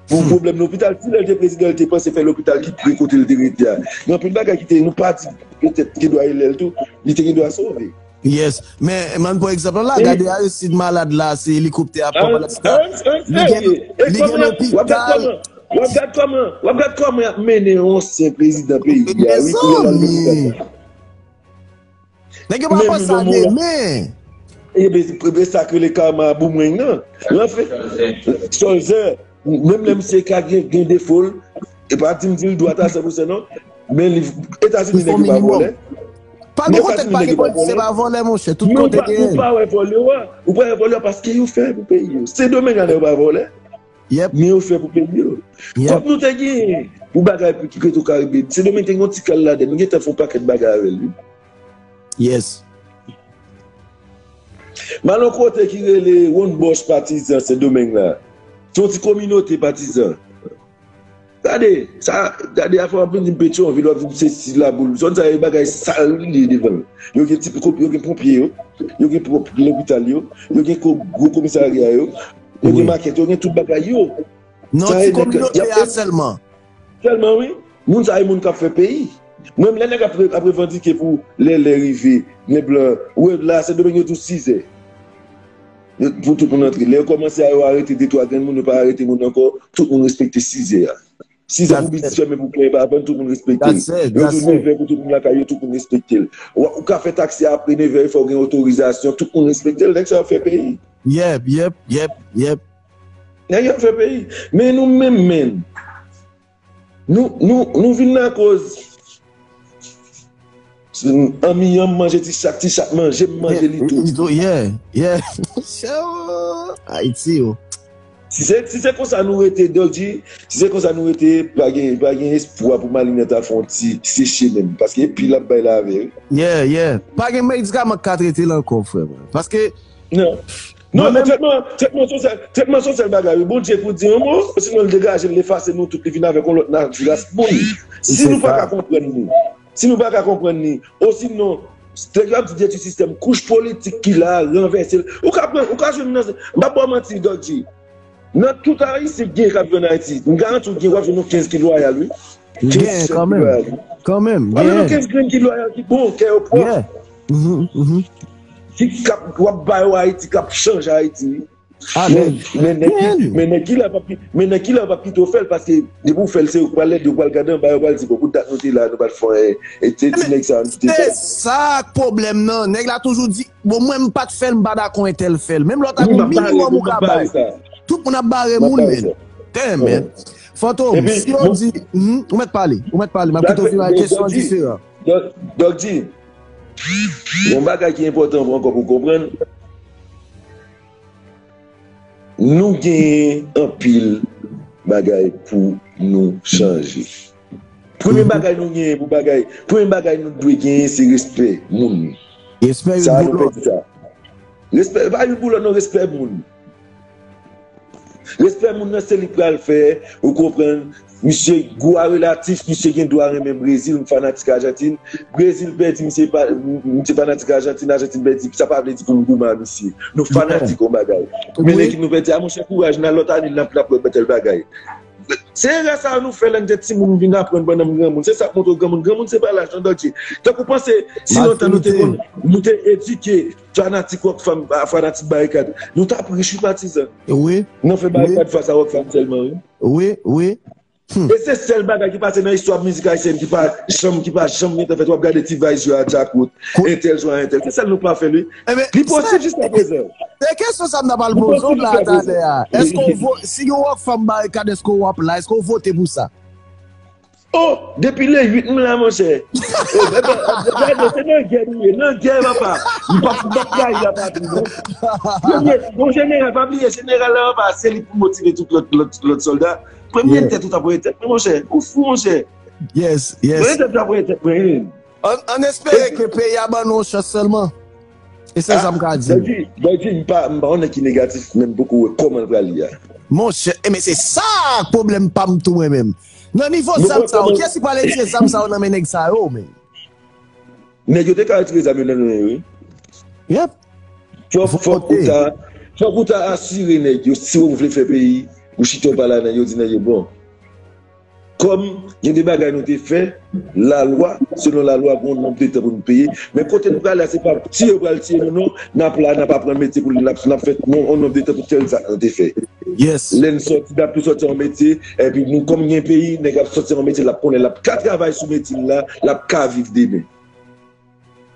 Bon, pwoblèm lopital, si lè l te prezidan, l te panse fè lopital ki pre kote l te rete a. Gen anpil bagay ki te, nou pa di petèt gen dwa e lè l tou, li te gen dwa sove. Yes. Men, man, pou egzanp la, gade Aristide malad la, se elikoptè ap pran malad la. Li gen, li gen lopital. W ap gad kòman, w ap gad kòman y ap mennen yon ansyen prezidan peyi a, wi, pou yo al lopital. Nèg yo pa panse a demen. Ebyen, se sa k rele karma boomerang nan. Anfen, Cholzer, menm lè misye ka gen, gen defo l, e pa di m di l dwat a san pousan non, men li, Etazini nèg yo pa vòlè. Pa gen kote k pa gen politisyen pa vòlè, monchè. Tout kote gen. Ou pa wè vòl yo a. Ou pa wè vòl yo a paske yo fè pou peyi yo. Sendomeng la nèg yo pa vòlè. Men yo fè pou peyi yo. Kòb nou te genyen pou bagay pou ki Petro Caribe, Sendomeng te gen yon ti kal ladann, nou gentan fè yon pakèt bagay avè l, wi. Yes. M al yon kote ki rele Wonn Bòch Patizan, Sendomeng la. Se yon ti kominote patizan. Gade, sa, gade afè w ap vin di m Petyonvil, w ap di m sesi laboul. Zòn sa yo bagay sal li ye devan l. Yo gen ti, yo gen ponpye yo, yo gen lopital yo, yo gen gwo komisarya yo, yo gen makèt, yo gen tout bagay yo. Nan ti kominote a sèlman. Sèlman, wi. Moun sa yo, moun k ap fè peyi. Mwen, lè nèg ap, ap revandike pou lè, lè rive, lè blan, ou wè la, Sendomeng yo di w sizè. Pou tout moun antre. Lè yo kòmanse a, yo arete de twa grenn moun, yo pa arete moun ankò, tout moun respekte sizè a. Sizè pou biznis fèmen pou klè pa vann, tout moun respekte l. Yo di w nevè pou tout moun lakay yo, tout moun respekte l. Ou ka fè taksi apre nevè, fò w gen otorizasyon, tout moun respekte l. Nèg sa yo ap fè peyi. Yep, yep, yep, yep. Nèg yo ap fè peyi. Men nou menm, menm. Nou, nou, nou vin lakoz anmiyan m manje ti chat, ti chat manje m manje li tou. Yeah, yeah. Ayiti yo. Si se, si se konsa nou rete, Dodji, si se konsa nou rete, pa gen, pa gen espwa pou maleng nan ta fè yon ti seche menm. Paske epi l ap bay la avè l. Yeah, yeah. Pa gen medikaman k ka trete l ankò, frè mwen. Paske Non, non, men trètman, trètman se yon sèl, trètman se yon sèl bagay, wi. Bondye pou di yon mo, sinon l degaje l, l efase nou tout, li vin avèk yon lòt nati ras moun. Si nou pa ka konprann li, si nou pa ka konprann li, osinon, nèg yo ap di detwi sistèm, kouch politik ki la a, ranvèse l. Ou ka pran, ou ka jwenn nan, m p ap ba w manti, Dodji. Nan tout Ayisyen k gen k ap viv ann Ayiti, m garanti w gen, w ap jwenn yon kenz ki lwayal, wi. Gen, kanmenm. Kanmenm, gen. W ap jwenn yon kenz grenn ki lwayal, ki bon, kè yo pwòp. Ki k ap, w ap ba yo Ayiti, k ap chanje Ayiti, wi. Men, men nèg ki, men nèg ki la p ap, men nèg ki la p ap kite w fè l, paske depi w fè l, se yo k pral ede, yo pral gade anba, yo pral di, bon, pou dat nou te la, nou pa t fè anyen. E se ti nèg sa a, nou te fè. Se sa k pwoblèm nan. Nèg la toujou di, bon, mwen, m pa t fè l, m pa dakò entèl fè l. Menm lè w ta gen minimòm ou ka bay. Tout moun ap bare moun, men. Damn, man. Fantom, si yo di, ou mèt pale, ou mèt pale, m ap kite w vin bay kesyon diferan. Dodji, yon bagay ki enpòtan ankò pou w konprann, nou genyen anpil bagay pou nou chanje. Premye bagay nou genyen pou bagay, premye bagay nou dwe genyen se respè moun. Respè youn pou lòt. Respè, pa youn pou lòt, non, respè moun. Respè moun nan se li k pral fè, ou konprann? Misye gwo a relatif, misye gen dwa renmen Brezil, m fanatik Ajantin. Brezil pèdi, misye pa, misye fanatik Ajantin, Ajantin pèdi, sa pa vle di pou m goumen a misye. Nou fanatik yon bagay. Men wi, ekip nou pèdi, a monchè, kouraj, nan lòt ane, n ap, n ap wè tèl bagay. Se erè sa a nou fè lè n te timoun, vin aprann pandan m granmoun. Se sa k montre w granmoun. Granmoun se pa laj non, Dòdje. Tank ou panse, si lontan nou te konn, nou te edike fanatik Rockfam, fanatik Barikad, nou t ap rich, wi, patizan. Wi. Nan fè Barikad fas a Rockfam sèlman, wi. Wi, wi. E se sèl bagay ki pase nan istwa mizik ayisyèn ki pa janm, ki pa janm gentan fèt. W ap gade T-Vice jwe a Djakout, entèl jwe a entèl. Se sèl nou pa fè l, wi. Li posib jiskaprezan. Se kesyon sa m ta pral poze w la talè a. Èske w vo-, si gen Rockfam Barikad, èske w ap la? Èske w vote pou sa? Oh, depi le uit m la, monchè. Oh, bebe, bebe, se nan gè nou ye, nan gè, papa. M p ap, m p ap trayi la, patri, non. Premye, bon, jeneral, pa bliye, jeneral la, papa, se li pou motive tout lòt, lòt, lòt sòlda. Premye tèt ou t ap voye tèt mwen, monchè. Ou fou, monchè. Yes, yes. Premye tèt ou t ap voye tèt mwen. Ann, ann espere ke peyi a ban nou yon chans sèlman. E se sa m ka di. Dòdji, Dòdji, m pa, m pa yon nèg ki negatif, men m poko wè kòman l pral ye a. Monchè, e men se sa pwoblèm pa m tou mwen menm. Nan nivo zam sa yo, kiyès ki pral retire zam sa yo nan men nèg sa yo, men? Nèg yo te ka retire zam yo nan men yo, wi. Yep. Fòk, fòk ou ta, fòk ou ta asire nèg yo, si yo vle fè peyi, ou chita w pale a nèg yo, di nèg yo, bon, kòm gen de bagay nou te fè, lalwa, selon lalwa, gen yon nonb de tan pou nou peye, men kote nou prale a, se pa tiye yo pral tiye nou, non, n ap la, n ap aprann metye pou n ap, n ap fè yon, yon nonb de tan pou tèl sa nou te fè. Yes. Lè n sòti, n ap tou sòti yon metye, epi nou, kòm gen peyi, nèg ap sòti yon metye, l ap konnen, l ap ka travay sou metye l la, l ap ka viv demen.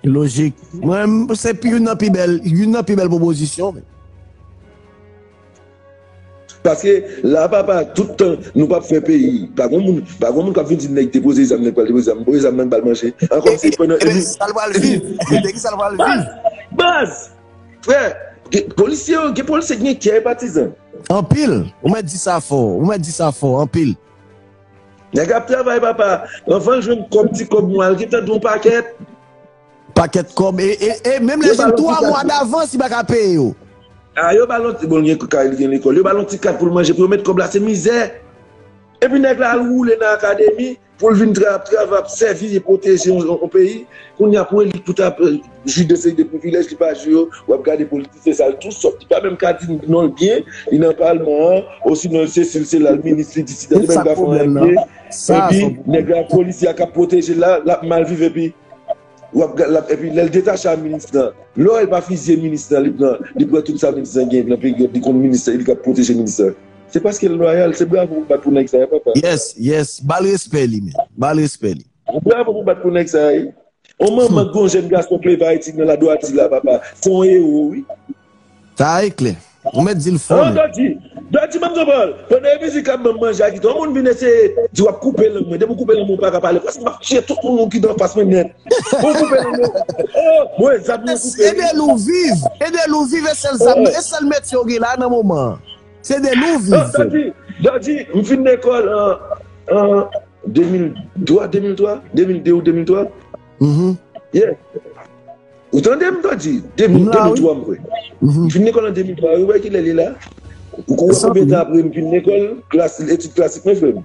Lojik. Mwen, se pi, youn nan pi bèl, youn nan pi bèl pwopozisyon, men. Paske la, papa, tout tan, nou p ap fè peyi. Pa gon moun, pa gon moun k ap vin di nèg depoze zam, nèg pral depoze zam, depoze zam nan, bal manje. Ankò, e, se e, pandan e, de ki sa l pral viv? E de ki sa l pral viv? Baz! Baz! Frè, gen polisye yo, gen polisye ki gen kè, patizan. Anpil. Ou mèt di sa fò. Ou mèt di sa fò, anpil. Nèg ap travay, papa. Anvan l jwenn kòb, ti kòb mwa, l gentan dwe yon pakèt. Pakèt kòb. E, e, e menm lè jwenn twa mwa davans, li pa ka peye yo. A, yo ba l yon ti, bon, gen kay, li gen lekòl. Yo ba l yon ti kat pou l manje, pou yo met kòb la, se mizè. Epi nèg la al woule nan akademi, pou l vin tra-, travay, ap sèvi e pwoteje yon, yon, yon peyi. Kounye a, pou elit, pou ta, jwi de seri de privilèj, li pa jwi yo, w ap gade politisyen sa, l tou sòt. Li pa menm ka di non l byen, li nan palman an, osinon l se si l se la, l minis, li di si tande, men li pa fè anyen byen. Epi, nèg la, polisye a k ap pwoteje l la, l ap mal viv, epi, w ap ga-, l ap, epi lè l detache a minis lan, lè w wè l pa fizye minis lan, li pran, li pran tout sa minis lan gen nan peryòd, li konn minis lan, e li k ap pwoteje minis lan. Se paske l lwayal, se bravo pou bat pou nèg sa yo, papa. Yes, yes. Ba l respè li, men. Ba l respè li. Bravo pou bat pou nèg sa yo. On manman k gon jèn gason k leve Ayiti nan ladwati la, papa. Se yon ewo, wi. Sa e klè. Ou mèt di l fò, men. Dòdji, Dòdji, ban m di w pawòl. Pandan e mizik la, ban m manje ak li tou. On moun vin eseye di w ap koupe lang mwen. Depi w koupe lang mwen, ou pa ka pale. Paske m ap tiye tout moun ki nan fas mwen nèt. Ou koupe lang mwen. Oh, mwen, zam mwen koupe. Ede l ou viv. Ede l ou viv, e sèl zam, e sèl metye w gen la nan moman an. Se de nou viv. Dòdji, Dòdji, m fin lekòl an, an de mil twa, de mil twa, de mil de ou de mil twa. Yeah. Ou tande m, Dòdji? De mil, de mil twa, m kwè. M fin lekòl an de mil twa, ou wè kilè li la? Ou konn konbyen tan apre m fin lekòl, klas, etid klasik mwen, frè m?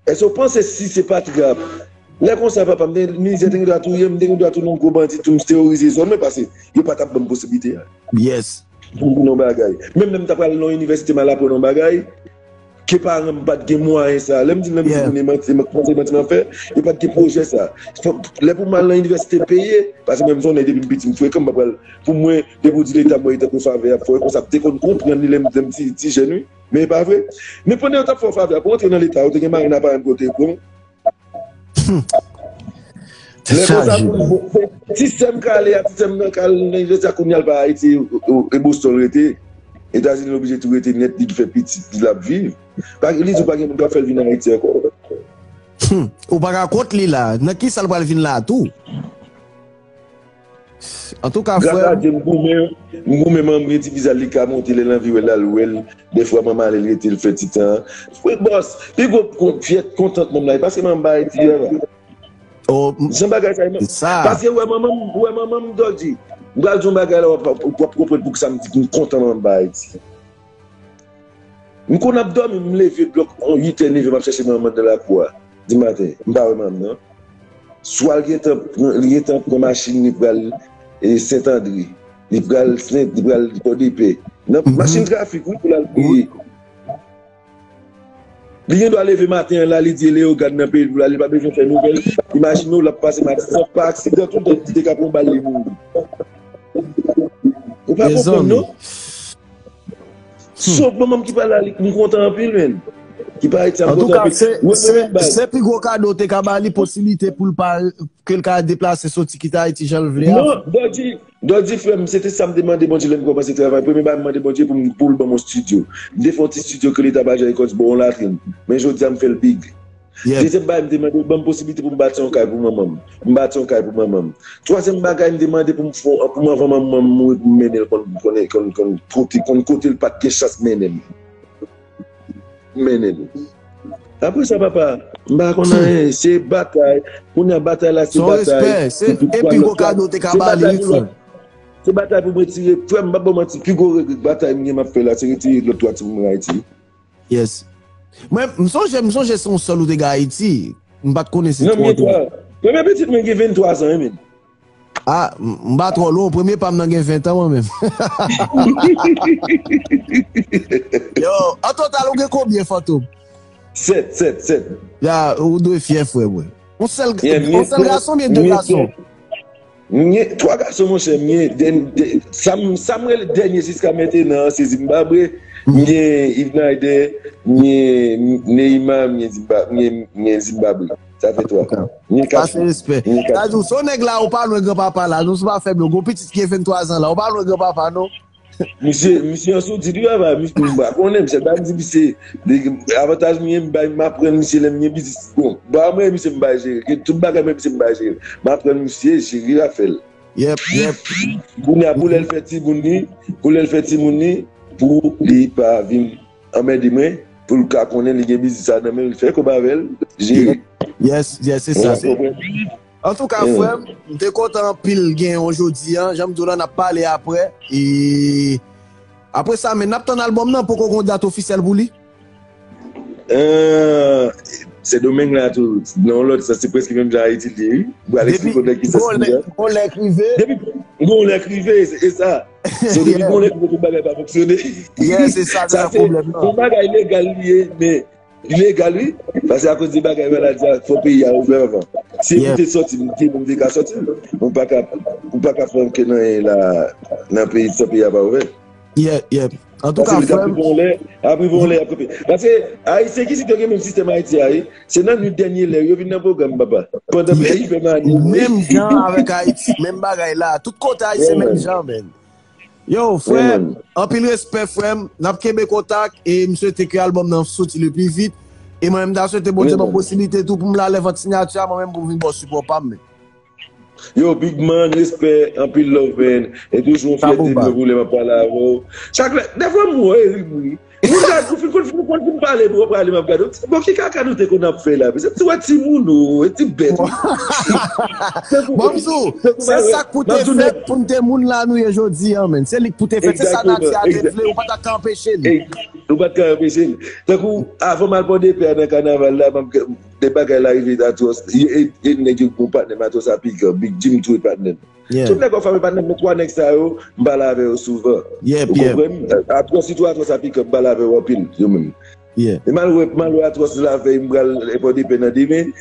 Èske w panse si se pa t rap? Lè konsa, papa, m te, mizè te gen dwa touye m, m te gen dwa tounen yon gwo bandi tou, m teyorize zòn mwen, paske yo pa t ap ban m posiblite a. Yes. Pou m nan bagay. Menm lè m ta pral nan inivèsite, m al aprann yon bagay, ke paran m pa t gen mwayen sa. Lè m di, lè m di moun e manti, e manti, manti m ap fè, yo pa t gen pwojè sa. Lè pou m al nan inivèsite peye, paske mwen m se yon nèg depi m piti m frekan, m pa pral, pou mwen, depi w di Leta mwen, tankou favè y ap fè, konsa m te konn konprann li lè m, lè m ti, ti jèn, wi. Men e pa vre. Men pandan yo t ap fè w favè a, pou w antre nan Leta, ou te gen marèn a paran m kote yo pran w. Lè konsa, ti sè m ka ale a, ti sè m nan ka al nan inivèsite a, kounye a l pa Ayiti, e, e, e Boston l rete. Etazini l oblije tou rete nèt, li fè pitit, li l ap viv. Pa, li di w pa gen moun k ap fè l vin Ayiti ankò. Ou pa ka kont li la. Nan kisa l pral vin la tou? Antouka, frè m. Gras a Dye, m goumen, m goumen, manman m gen ti vizaj li ka monte, lè l anvi wè l, l al wè l. Dèfwa, manman ale, l rete, l fè ti tan. Wi, bòs, pi gwo, gwo fyète, kontantman m la, e paske manman m pa Ayiti a, la. Jan bagay sa ye, man. Paske, wè manman m, wè manman m, Dòdji. M pral di yon bagay la, w ap, w ap konprann poukisa m di m kontan manman m pa Ayiti. M konn ap dòmi, m leve blòk, on uit è, neve, m ap chèche manman nan lakou a. Dimaten, m pa wè manman nan. Swa l gentan pran, li gentan pran machin, li pral e Sentandre. Li pral Sent, li pral Pòdepè. Nan machin trafik, wi, pou l al peye. Li gen dwa leve maten an la, li di Leyogàn nan peyi l pou l ale, li pa bezwen fè nouvèl. Imajine w, l ap pase Matisan, pa aksidan, tout tèt li te ka pran bal, li mouri. Ou pa konprann, non? Sòt manman m ki pa la, li, m kontan anpil, menn. Ki pa Ayiti a, m kontan anpil. Antouka, se, se, se pi gwo kado te ka ba li posiblite pou l pa, ke l ka deplase soti kite Ayiti jan l vle a. Non, Dòdi, Dòdi, frè m, se te sa m te mande Bondye lè m kòmanse travay. Premye bagay m mande Bondye pou m, pou l ban m yon estidyo. M te fè yon ti estidyo ke Leta pa janm rekòt bò yon latrin. Men jodi a, m fè l big. Dezyèm bagay, m te mande l ban m posiblite pou m bati yon kay pou manman m. M bati yon kay pou manman m. Twazyèm bagay, m te mande pou m fè, pou m anvan manman m mouri, pou m mennen l konn, konn, konn, konn kote, konn kote l pa t gen chans mennen m. M mennen l. Apre sa, papa, m pa konn anyen. Se batay. Kounye a, batay la, se batay. Se yon respè. Se epi gwo kado te ka ba li, wi, frè m. Se batay pou m retire. Frè m, m p ap ba w manti. Pi gwo regrè batay m gen m ap fè la, se retire lòt twa timoun Ayiti. Yes. Mwen, m sonje, m sonje se yon sèl ou te gen Ayiti. M pa t konnen se twa ou te gen. Non, m gen twa. Premye pitit mwen gen venntwa zan, wi, menn. Ah, m, m pa twò lwen, premye pa m nan gen ven tan mwen menm. Yo, an total, ou gen konbyen, Fantom? Sèt, sèt, sèt. Ya, ou dwe fyè, frè mwen. Yon sèl, yon sèl gason oubyen de gason? M gen twa gason, monchè. M gen dè-, dè-, sa m, sa m rele dènye jiska mentenan an, se Zimbabwe. M gen Yves Nader, m gen Neymar, m gen Zimba-, m gen, m gen Zimbabwe. Sa fè twa. M gen kat. Sa se respè. M gen kat. Sa di w, se yon nèg la, ou pa lwen granpapa la. Non, se pa fè blo. Gon pitit ki gen venntwa zan la, ou pa lwen granpapa, non. Misye, misye an soudi, wi, papa. Misye, m pa konnen, misye ba m di misye, avantaj m gen, m bay, m aprann misye lè m gen biznis. Bon, ba mwen, misye m bay jere. Gen tout bagay mwen, misye m bay jere. M aprann misye jere afè l. Yep, yep. Kounye a, pou lè l fè timoun li, pou lè l fè timoun li, pou li pa vin anmède mwen, pou l ka konnen li gen biznis sa nan men l, fè kòb avè l, jere. Yes, yes, se sa. Antouka, frè m, m te kontan anpil gen w jodi a. Jan m di w la, n ap pale apre. E apre sa, men n ap tann albòm nan, poko gon dat ofisyèl pou li? Eh, Sendomeng la tou, nan yon lòt sans, se prèske menm jan Ayiti l ye, wi. Ou pral eksplike w nan ki sans li ye. Gon lè k rive. Depi gon lè k rive, se, se sa. So, depi gon lè k rive, tout bagay pa fonksyone. Yeah, se sa, se sa pwoblèm nan. Yon bagay legal li ye, men li legal, wi. Paske akoz de bagay maladi a, fò peyi a ouvè anvan. Si m te sòti, m te, m te ka sòti. Ou pa ka, ou pa ka fè ankenn anyen la, nan peyi, san peyi a pa ouvè. Yeah, yeah. Antouka, frè m. Paske li t ap rive yon lè, ap rive yon lè, ap kanpe. Paske Ayisyen ki sit yo gen menm sistèm Ayiti a, wi. Se nan nwit dènye lè, yo vin nan pwogram, papa. Pandan peyi fè mani. Menm jan avèk Ayiti, menm bagay la. Tout kote Ayisyen menm jan, menn. Yo, frè m, anpil respè, frè m. N ap kenbe kontak, e m swete ke albòm nan soti le pli vit. E mwen menm, m ta swete Bondye ban posiblite tou pou m la lè vant siyati a, mwen menm pou m vin ba w sipò pa m, menn. Yo, big man, respè, anpil love, man. E toujou yon fyète mwen pou lè m ap pale avè w. Chak lè, dèfwa m wè Eric, wi. Ou gad, ou fin konn, fin konn fin pale, bro, pale, m ap gade. Bon, ki kaka nou te konn ap fè la? Se ti wè timoun ou, e ti bèt ou. Bon, m di w, se sa k pou te fèt pou n te moun la nou ye jodi a, man. Se li k pou te fèt, se sa nati a te vle, ou pa t ap ka anpeche li. Ou pa t ka anpeche li. Tankou, avan m al Pòdepè nan kanaval la, m ap De bagay la rive Atwòs. E, e, e nèg yo gon patnè m, Atwòs a Pikòp, Big Jim tou e patnè m. Tout nèg yo fame patnè m, men twa nèg sa yo, m pale avè yo souvan. Ou konprann? Atwòs, sitou Atwòs a Pikòp, m pale avè yo anpil, yo menm. E m al wè, m al wè Atwòs lavèy, m pral Pòdepè nan demen,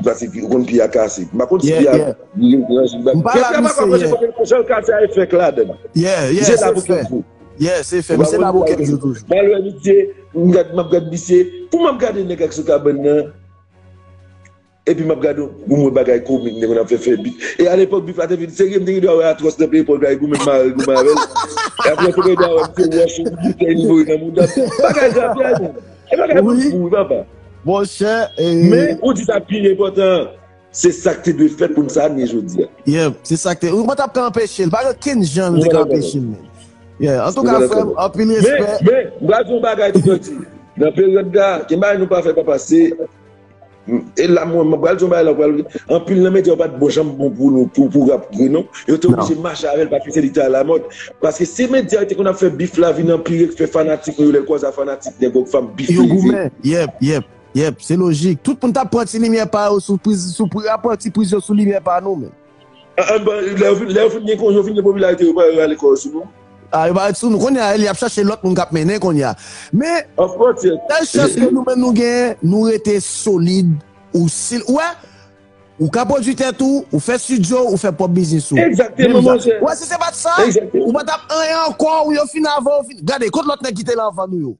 paske ou konn pye a kase. M pa konn si pye a ranje, m pa, pye a pa ka ranje, paske jan l kase a e fèk ladan l. Misye la pou kèk jou. Yeah, se fè. Misye la pou kèk jou toujou. M al wè misye, m gad, m ap gad misye. Pou m ap gade nèg ak sou kabann nan. Epi m ap gade, pou m wè bagay komik, nèg yo ap fè, fè bif. E alepòk, bif la te vin serye, m te gen dwa wè Atwòs nan peyi pòl, bagay goumen, mare goumen avè l. E apre, m te gen dwa wè misye wòch yon boutèy li voye nan mouda m. Bagay grapyay, men. E bagay pou fou, wi, papa. Monchè, e. Men, ou di sa pi enpòtan an. Se sa k te dwe fèt pou n sa n ye jodi a. Yeah, se sa k te. Ou pa t ap ka anpeche l. Pa gen okenn jan nou te ka anpeche l, men. Yeah, antouka, frè m, anpil respè. Men, men, m pral di yon bagay tou, Dòdi. Nan peryòd la, gen bagay nou pa fè, papa, se E la, mwen, mwen pral di yon bagay la, pral, anpil nan medya yo pa t bon, janm bon pou nou, pou, pou rap vre, non. Yo te oblije mache avè l, paske se li ki te alamòd. Paske si medya yo te konn ap fè bif la vin anpire, fè fanatik nou yo, lè l kwaze a fanatik nèg ak fanm bif yo vre. Goumen, yep, yep, yep, se lojik. Tout moun t ap pran ti limyè pa yo sou priz, sou pri, ap pran ti priz yo sou limyè pa nou, men. Ah, ah, bon, lè yo fin, lè yo fin gen kon, yo fin gen popilarite, yo pa rale kò yo sou nou. Ah, yo pa ret sou nou. Kounye a, li ap chache lòt moun k ap mennen kounye a. Men, sèl chans ke nou menm nou genyen, nou rete solid. Ou si, ou wè, ou ka pwodui tèt ou, ou fè estidyo, ou fè pwòp biznis ou. Egzakteman, monchè. Ou wè, si se pa t sa, ou pa t ap anyen ankò, ou yo fin avè w, fin. Gade, kot lòt nèg ki te la anvan nou yo?